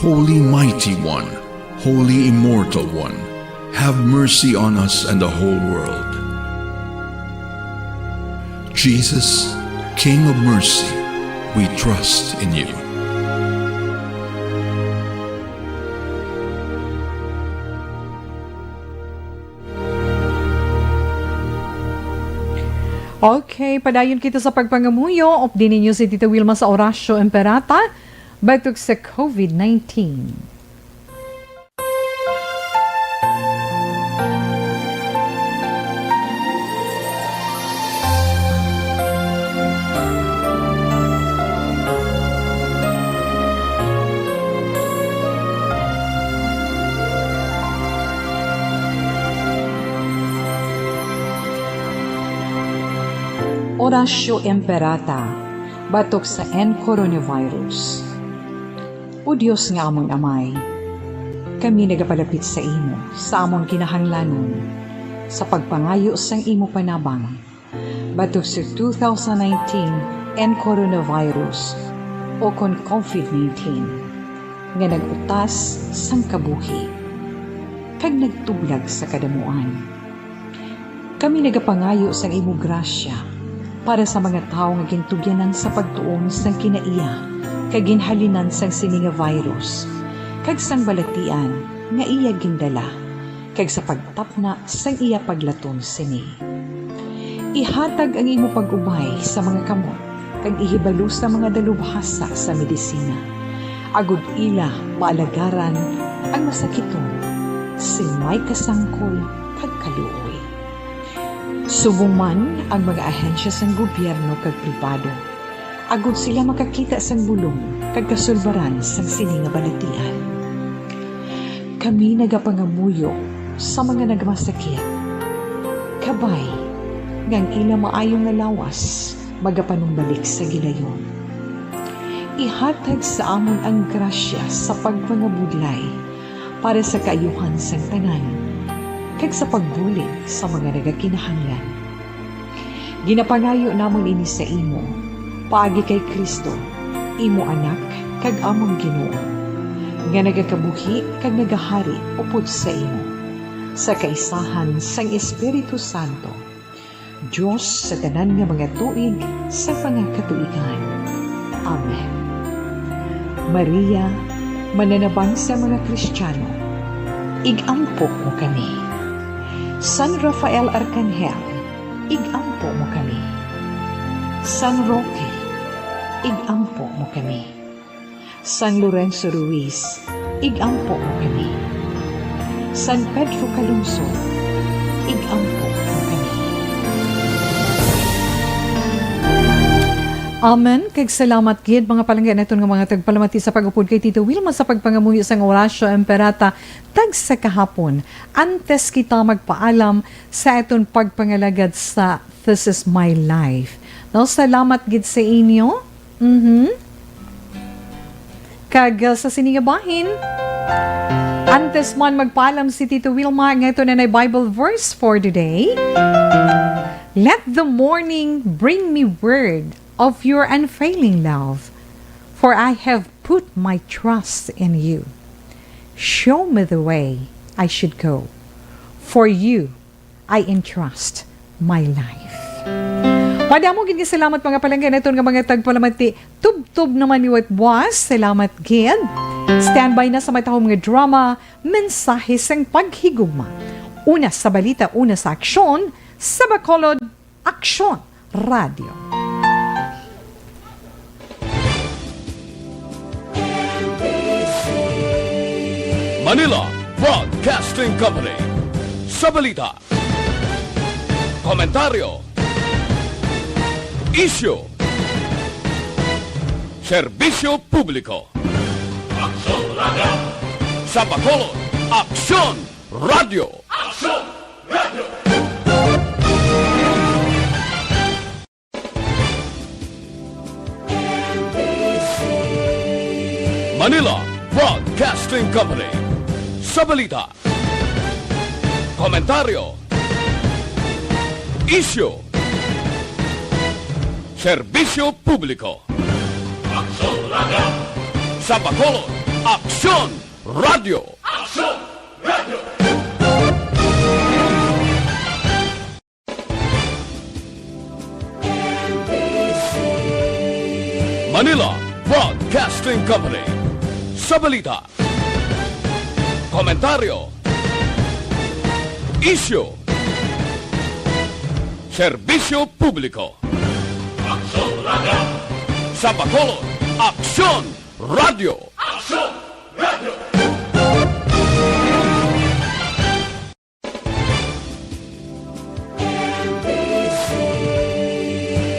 Holy Mighty One, Holy Immortal One, have mercy on us and the whole world. Jesus, King of mercy, we trust in you. Okay, padayon kita sa pagpangamuyo. Updi ninyo si Tita Wilma sa Oratio Imperata batok sa covid nineteen. Oratio Imperata batok sa N coronavirus. O Dios nga amon Amay, kami nagapalapit sa imo sa amon kinahanglanon sa pagpangayo sang imo panabang batok sa two thousand nineteen N coronavirus, o kon covid nineteen, nga nag-utas sang kabuhi kag nagtublag sa kadamuan. Kami nagapangayo sang imo grasya para sa mga tawo nga gintugyanan sa pagtuon sang kinaiya kag ginhalinan sang sini nga virus, kag sang balatian nga iya gindala, kag sa pagtapna sang iya paglaton sini. Ihatag ang imo pag-ubay sa mga kamot, kag ihibalo sa mga dalubhasa sa medisina, agod ila maalagaran ang masakiton sing may kasangkol kag kaluoy. Subong man ang mga ahensya sang gobyerno kag pribado, agod sila makakita sang bulong kag kasulbaran sang sini nga balatian. Kami nagapangamuyo sa mga nagmasakit, kabay nga ang ila maayo nga lawas magapanumbalik sa gilayon. Ihatag sa amon ang grasya sa pagpangabudlay para sa kaayuhan sang tanan, kag sa pagbulig sa mga nagakinahanglan. Ginapangayo namon ini sa imo, paagi kay Cristo, imo Anak kag amon Ginoo, nga nagakabuhi kag nagahari upod sa imo, sa kaisahan sang Espiritu Santo, Dios sa tanan nga mga tuig sa mga katuigan. Amen. Maria, mananabang sa mga Kristiyano, ig-ampo mo kami. San Rafael Arcangel, ig-ampo mo kami. San Roque, ig-ampo mo kami. San Lorenzo Ruiz, ig-ampo mo kami. San Pedro Calungsod, ig-ampo mo kami. Amen. Kag salamat gid, mga palangga naton nga mga tagpalamati sa pag-upod kay Tito Wilma sa pagpangamuyo sang Oratio Imperata tagsa kahapon. Antes kita magpaalam sa aton pagpangalagad sa This Is My Life. No, salamat gid sa inyo. Mhm. Kag, uh, sa sini nga bahin, antes man magpaalam si Tito Wilma, nga ito na na Bible verse for the day. "Let the morning bring me word of your unfailing love, for I have put my trust in you. Show me the way I should go, for you I entrust my life. Madamo gid nga salamat, mga palangga, naton nga mga tagpalamati. Tubtob naman ni Wet Boss. Salamat gid. Standby na sa matahom nga drama, Mensahe sang Paghigugma. Una sa balita, una sa aksyon, sa Bacolod, Aksyon Radio. Manila Broadcasting Company. Sa balita, komentaryo, isyu, serbisyo publiko. Aksyon Radio. Sa Bacolod, Aksyon Radio. Aksyon Radio. Manila Broadcasting Company. Sa balita, komentaryo, isyu, serbisyo publiko. Aksyon Radio. Sa Bacolod, Aksyon Radio. Aksyon Radio. Manila Broadcasting Company. Sa balita, komentaryo, isyu, serbisyo publiko. Aksyon Radio. Sa Bacolod, Aksyon Radio. Aksyon Radio.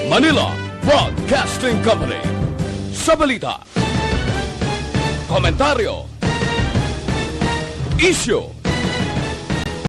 Manila Broadcasting Company. Sa balita, komentaryo, isyu,